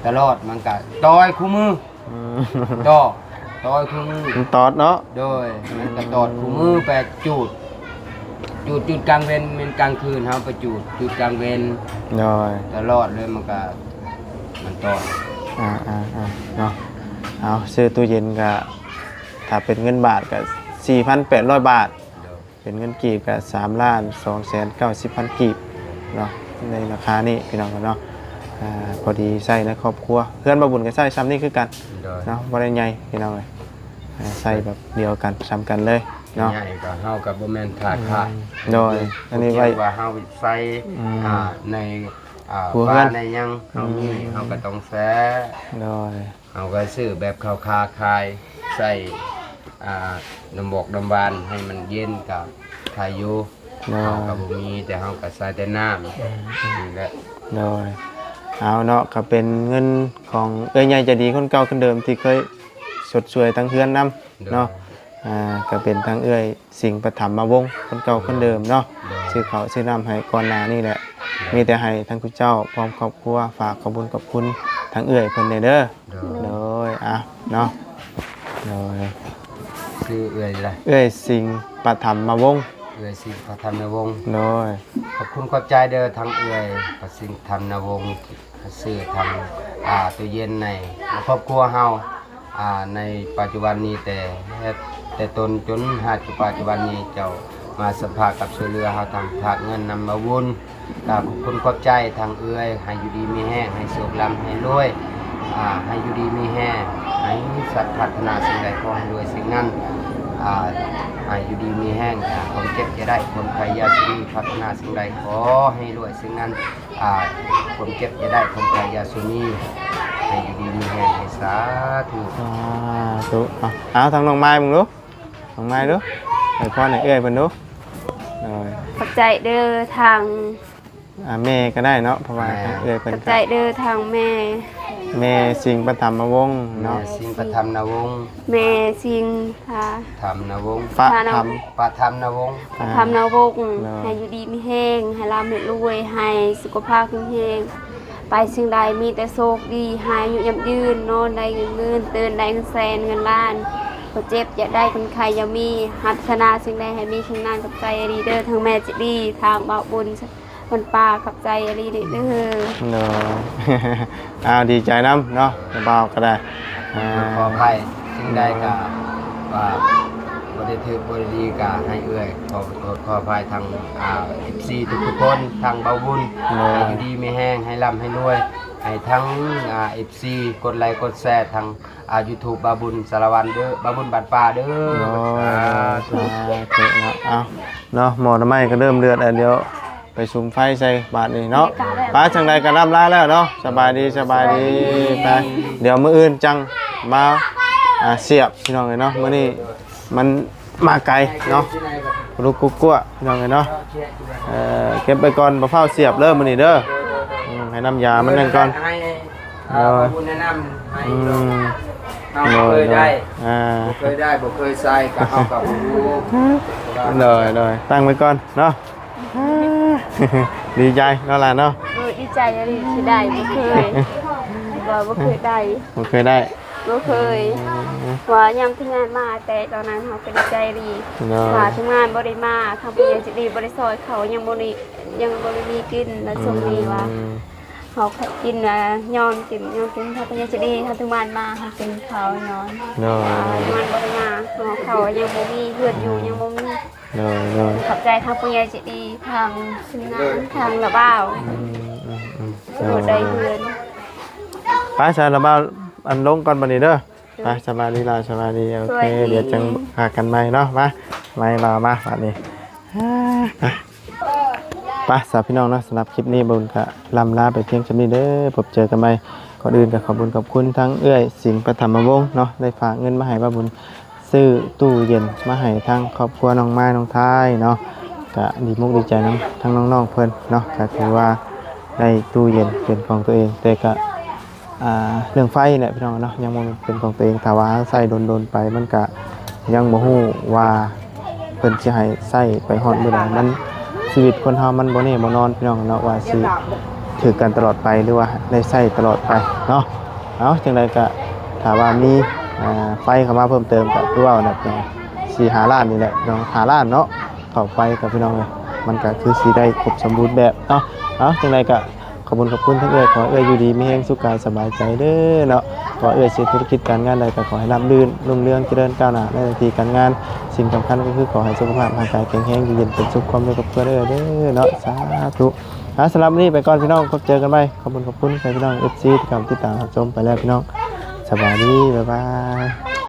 ຕະຫຼອດ ມັນກໍຕອຍຄູ່ມື້ ອືມ ຕອດ ຕອຍຄູ່ມື້ ມັນຕອດເນາະ ໂດຍ ມັນກໍຕອດຄູ່ມື້ໄປຈູດ ຈູດ ຈູດກາງເວັນ ແມ່ນກາງຄືນເຮົາໄປຈູດ ຈູດກາງເວັນ ໂດຍ ຕະຫຼອດເລີຍ ມັນກໍ ມັນຕອດ ອ່າໆໆ ເນາະ ເອົາ ຊື້ຕູ້ເຢັນກໍ ຖ້າເປັນເງິນບາດກໍສີ່ພັນແປດຮ້ອຍບາດ ໂດຍ ເປັນເງິນກີບກໍສາມລ້ານສອງແສນເກົ້າສິບພັນກີບເນາະ ໃນລາຄານີ້ພີ່ນ້ອງເນາະ ອ່າ ພໍດີໃຊ້ໃນຄອບຄົວ ເຮືອນບ່າວບຸນກໍໃຊ້ຊ່ຳນີ້ຄືກັນ ໂດຍ ເນາະ ບໍ່ໄດ້ໃຫຍ່ພີ່ນ້ອງເອີຍ ອ່າ ໃຊ້ແບບດຽວກັນ ຊ່ຳກັນເລີຍເນາະ ໃຫຍ່ກໍເຮົາກໍບໍ່ແມ່ນຂາຍຂາຍ ອືມ ໂດຍ ອັນນີ້ໄວ້ ວ່າເຮົາໃຊ້ ອືມ ອ່າ ໃນ ອ່າ ຄົວເຮືອນ ປ່າໃນຫຍັງ ເຮົາມີ ອືມ ເຮົາກໍຕ້ອງແຊ ໂດຍ ເຮົາກໍຊື້ແບບເຂົ້າຄາຂາຍ ໃສ່ ອ່າ ນ້ຳບອກນ້ຳຫວານໃຫ້ມັນເຢັນກໍຂາຍຢູ່ ໂດຍ ເຮົາກໍບໍ່ມີ ແຕ່ເຮົາກໍໃສ່ແຕ່ນ້ຳ ອືມ ນີ້ແຫຼະ ໂດຍ ເອົາເນາະ ກໍເປັນເງິນຂອງເອື້ອຍໃຫຍ່ໃຈດີຄົນເກົ່າຄົນເດີມ ທີ່ເຄີຍຊົດຊ່ວຍທາງເຮືອນນຳ ໂດຍ ເນາະ ອ່າ ກໍເປັນທາງເອື້ອຍ ສິງປະຖຳມະວົງ ຄົນເກົ່າຄົນເດີມເນາະ ໂດຍ ຊື້ເຂົ້າຊື້ນ້ຳໃຫ້ກ່ອນໜ້ານີ້ແຫຼະ ໂດຍ ມີແຕ່ໃຫ້ທາງຄຸນເຈົ້າພ້ອມຄອບຄົວ ຝາກຂອບບຸນຂອບຄຸນທາງເອື້ອຍເພິ່ນແດ່ເດີ ໂດຍ ໂດຍ ອ່ະ ເນາະ ໂດຍ ຊື່ເອື້ອຍໃດ? ເອື້ອຍສິງປະຖຳມະວົງ ເອື້ອຍສິງປະຖຳມະວົງ ໂດຍ ຂອບຄຸນຂອບໃຈເດີ ທາງເອື້ອຍປະສິງປະຖຳມະວົງ ຊື້ທັງ ອ່າ ຕູ້ເຢັນໃນຄອບຄົວເຮົາ ອ່າ ໃນປັດຈຸບັນນີ້ ແຕ່ ແຕ່ຕົ້ນຈົນຮອດປັດຈຸບັນນີ້ ເຈົ້າມາສຳພາດກັບຊ່ວຍເຫຼືອເຮົາ ທັງຝາກເງິນນຳມາວຸນ ກໍຂອບຄຸນຂອບໃຈທາງເອື້ອຍ ໃຫ້ຢູ່ດີມີແຮງ ໃຫ້ໂຊກລ່ຳໃຫ້ລວຍ ອ່າ ໃຫ້ຢູ່ດີມີແຮງ ໃຫ້ສັດປາດຖະໜາສິ່ງໃດຂໍໃຫ້ລວຍສິ່ງນັ້ນ ອ່າ ໃຫ້ຢູ່ດີມີແຮງ ອ່າ ຄວາມເຈັບຢ່າໄດ້ ຄວາມໄຂ້ຢ່າຊິມີ ປາດຖະໜາສິ່ງໃດຂໍໃຫ້ລວຍສິ່ງນັ້ນ ອ່າ ຄວາມເຈັບຢ່າໄດ້ ຄວາມໄຂ້ຢ່າຊຸມີ ໃຫ້ຢູ່ດີມີແຮງ ໃຫ້ສາທຸ ສາທຸ ເອົາ ເອົາທາງນ້ອງມາຍເບິ່ງດູ ນ້ອງມາຍດູ ໃຫ້ພອນໃຫ້ເອື້ອຍເພິ່ນດູ ໂດຍ ຂອບໃຈເດີທາງ ອ່າ ແມ່ກໍໄດ້ເນາະ ເພາະວ່າ ແມ່ ທາງເອື້ອຍເພິ່ນ ຂອບໃຈເດີທາງແມ່ ແມ່ສິງປະຖຳມະວົງເນາະ ແມ່ສິງປະຖຳນະວົງ ແມ່ສິງ ພະ ທຳນະວົງ ປະທຳ ປະທຳນະວົງ ປະທຳນະວົງ ໂດຍ ໃຫ້ຢູ່ດີມີແຮງ ໃຫ້ລ່ຳໃຫ້ລວຍ ໃຫ້ສຸຂະພາບແຂງແຮງ ໄປສິ່ງໃດມີແຕ່ໂຊກດີ ໃຫ້ອາຍຸຫຍັບຍືນ ນອນໄດ້ເງິນໝື່ນ ຕື່ນໄດ້ເງິນແສນເງິນລ້ານ ບໍ່ເຈັບຢ່າໄດ້ ຄົນໄຂ້ຢ່າມີ ປາດຖະໜາສິ່ງໃດໃຫ້ມີສິ່ງນັ້ນ ຂອບໃຈອີ່ຫຼີເດີ ທັງແມ່ໃຈດີ ທາງບ່າວບຸນ ເພິ່ນປາ ຂອບໃຈອີ່ຫຼີເດີ ໂດຍ ອ້າວ ດີໃຈນຳເນາະ ບ່າວກໍໄດ້ ອ່າ ຂໍອະໄພສິ່ງໃດກໍວ່າບໍ່ໄດ້ ຖືກບໍ່ດີກໍໃຫ້ເອື້ອຍ ຂໍໂທດຂໍອະໄພທາງ ອ່າ ເອັຟຊີທຸກໆຄົນ ທາງເບົາບຸນ ໂດຍ ໃຫ້ຢູ່ດີມີແຮງ ໃຫ້ລ່ຳໃຫ້ລວຍ ໃຫ້ທັງ ອ່າ ເອັຟຊີກົດໄລກົດແຊທາງ ອ່າ ຢູທູບເບົາບຸນສາລະວັນເດີ ເບົາບຸນບ້ານປ່າເດີ ໂດຍ ສາທຸ ສາທຸເນາະ ເອົາເນາະ ໝໍ້ໜໍ່ໄມ້ກໍເລີ່ມເດືອດແລ້ວ ດຽວ ໄປສຸມໄຟໃສ່ບາດນີ້ເນາະ ໄປ ຈັ່ງໃດກໍລ່ຳລາແລ້ວເນາະ ສະບາຍດີ ສະບາຍດີ ໄປ ດຽວມື້ອື່ນຈັ່ງມາ ອ່າ ສຽບ ພີ່ນ້ອງເອີຍເນາະ ມື້ນີ້ມັນມາໄກເນາະ ລຸກກຸກກົວ ພີ່ນ້ອງເອີຍເນາະ ເອີ ເກັບໄວ້ກ່ອນ ບໍ່ຟ້າວສຽບເດີມື້ນີ້ເດີ ອືມ ໃຫ້ນ້ຳຢາມັນນັ້ນກ່ອນ ໃຫ້ ເອີ ເອີ ບໍ່ບຸນແນະນຳໃຫ້ ອືມ ເຮົາບໍ່ເຄີຍໄດ້ ໂດຍ ອ່າ ບໍ່ເຄີຍໄດ້ ບໍ່ເຄີຍໃຊ້ ກໍເຮົາກໍບໍ່ຮູ້ ໂດຍ ໂດຍ ຕັ້ງໄວ້ກ່ອນເນາະ ດີໃຈເນາະຫຼານເນາະ ໂດຍ ດີໃຈອີ່ຫຼີທີ່ໄດ້ ບໍ່ເຄີຍ ບໍ່ ບໍ່ເຄີຍໄດ້ ບໍ່ເຄີຍໄດ້ ບໍ່ເຄີຍ ອືມ ເພາະວ່າຍາມທີ່ງານມາແຕ່ຕອນນັ້ນເຮົາກໍດີໃຈອີ່ຫຼີ ໂດຍ ວ່າທີ່ງານບໍ່ໄດ້ມາ ທາງຜູ້ໃຫຍ່ໃຈດີບໍ່ໄດ້ຊ່ອຍເຂົາ ຍັງບໍ່ໄດ້ ຍັງບໍ່ໄດ້ມີກິນ ແລ້ວຊ່ວງນີ້ວ່າ ອືມ ເຮົາກິນ ອ່າ ຍ້ອນກິນ ຍ້ອນກິນ ທາງຜູ້ໃຫຍ່ໃຈດີ ທາງທີ່ງານມາ ເຮົາກິນເຂົາຍ້ອນ ໂດຍ ອ່າ ງານບໍ່ໄດ້ມາ ເຮົາເຂົ້າຍັງບໍ່ມີ ເຮືອນຢູ່ຍັງບໍ່ມີ ໂດຍ ໂດຍ ຂອບໃຈທາງຜູ້ໃຫຍ່ໃຈດີ ທາງທີມງານ ທາງລາວບ່າວ ອືມ ອືມ ອືມ ໂດຍ ໄດ້ເຮືອນ ໄປຊະລາວບ່າວ ອັນ ລົງກ່ອນບັດນີ້ເດີ ໄປ ສະບາຍດີລາວ ສະບາຍດີ ໂອເຄ ສະບາຍດີ ດຽວຈັ່ງຫາກັນໃໝ່ເນາະ ມາ ມາລາວ ມາ ບັດນີ້ ໄປ ສາວພີ່ນ້ອງເນາະ ສຳລັບຄລິບນີ້ບຸນກະລ່ຳລາໄປພຽງສ່ຳນີ້ເດີ ພົບເຈີກັນໃໝ່ ກ່ອນອື່ນກະຂອບບຸນຂອບຄຸນທາງເອື້ອຍສິງປະຖຳມະວົງເນາະ ໄດ້ຝາກເງິນມາໃຫ້ບ່າວບຸນ ຊື້ຕູ້ເຢັນມາໃຫ້ທາງຄອບຄົວນ້ອງມາຍນ້ອງທາຍເນາະ ກະດີມຸກດີໃຈນຳທັງນ້ອງໆເພິ່ນເນາະ ກະຖືວ່າໄດ້ຕູ້ເຢັນເປັນຂອງຕົວເອງ ແຕ່ກະ ອ່າ ເລື່ອງໄຟແຫຼະພີ່ນ້ອງເນາະ ຍັງບໍ່ເປັນຂອງຕົວເອງ ຖ້າວ່າໃຊ້ດົນໆໄປ ມັນກະຍັງບໍ່ຮູ້ວ່າເພິ່ນຊິໃຫ້ໃຊ້ໄປຮອດມື້ໃດ ມັນ ຊີວິດຄົນເຮົາມັນບໍ່ແນ່ບໍ່ນອນພີ່ນ້ອງເນາະ ວ່າຊິຖືກກັນຕະຫຼອດໄປ ຫຼືວ່າໄດ້ໃຊ້ຕະຫຼອດໄປເນາະ ເອົາ ຈັ່ງໃດກະ ຖ້າວ່າມີ ອ່າ ໄຟເຂົ້າມາເພີ່ມເຕີມ ກະຄືເວົ້ານະ ສີ່ຫ້າລ້ານນີ້ແຫຼະເນາະ ຫ້າລ້ານເນາະ ເຂົ້າໄຟ ກະພີ່ນ້ອງເອີຍ ມັນກະຄືຊິໄດ້ຄົບສົມບູນແບບເນາະ ເອົາ ຈັ່ງໃດກະ ຂອບຄຸນ ຂອບຄຸນທາງເອື້ອຍ ຂໍໃຫ້ເອື້ອຍຢູ່ດີມີແຮງ ສຸກກາຍສະບາຍໃຈເດີເນາະ ຂໍໃຫ້ເອື້ອຍເຮັດທຸລະກິດການງານໃດ ກໍຂໍໃຫ້ລາບລື່ນ ຮຸ່ງເຮືອງ ຈະເລີນກ້າວໜ້າໃນໜ້າທີ່ການງານ ສິ່ງສຳຄັນກໍຄືຂໍໃຫ້ສຸຂະພາບຮ່າງກາຍແຂງແຮງ ຢູ່ເຢັນເປັນສຸກ ຄວາມເລີກຄອບຄົວເດີເນາະ ສາທຸ ອ່າ ສຳລັບມື້ນີ້ໄປກ່ອນພີ່ນ້ອງ ພົບເຈີກັນໃໝ່ ຂອບຄຸນ ຂອບຄຸນໃຫ້ພີ່ນ້ອງ ເອັຟຊີ ທີ່ເຂົ້າມາຕິດຕາມຮັບຊົມໄປແລ້ວພີ່ນ້ອງ ສະບາຍດີ ບາຍບາຍ.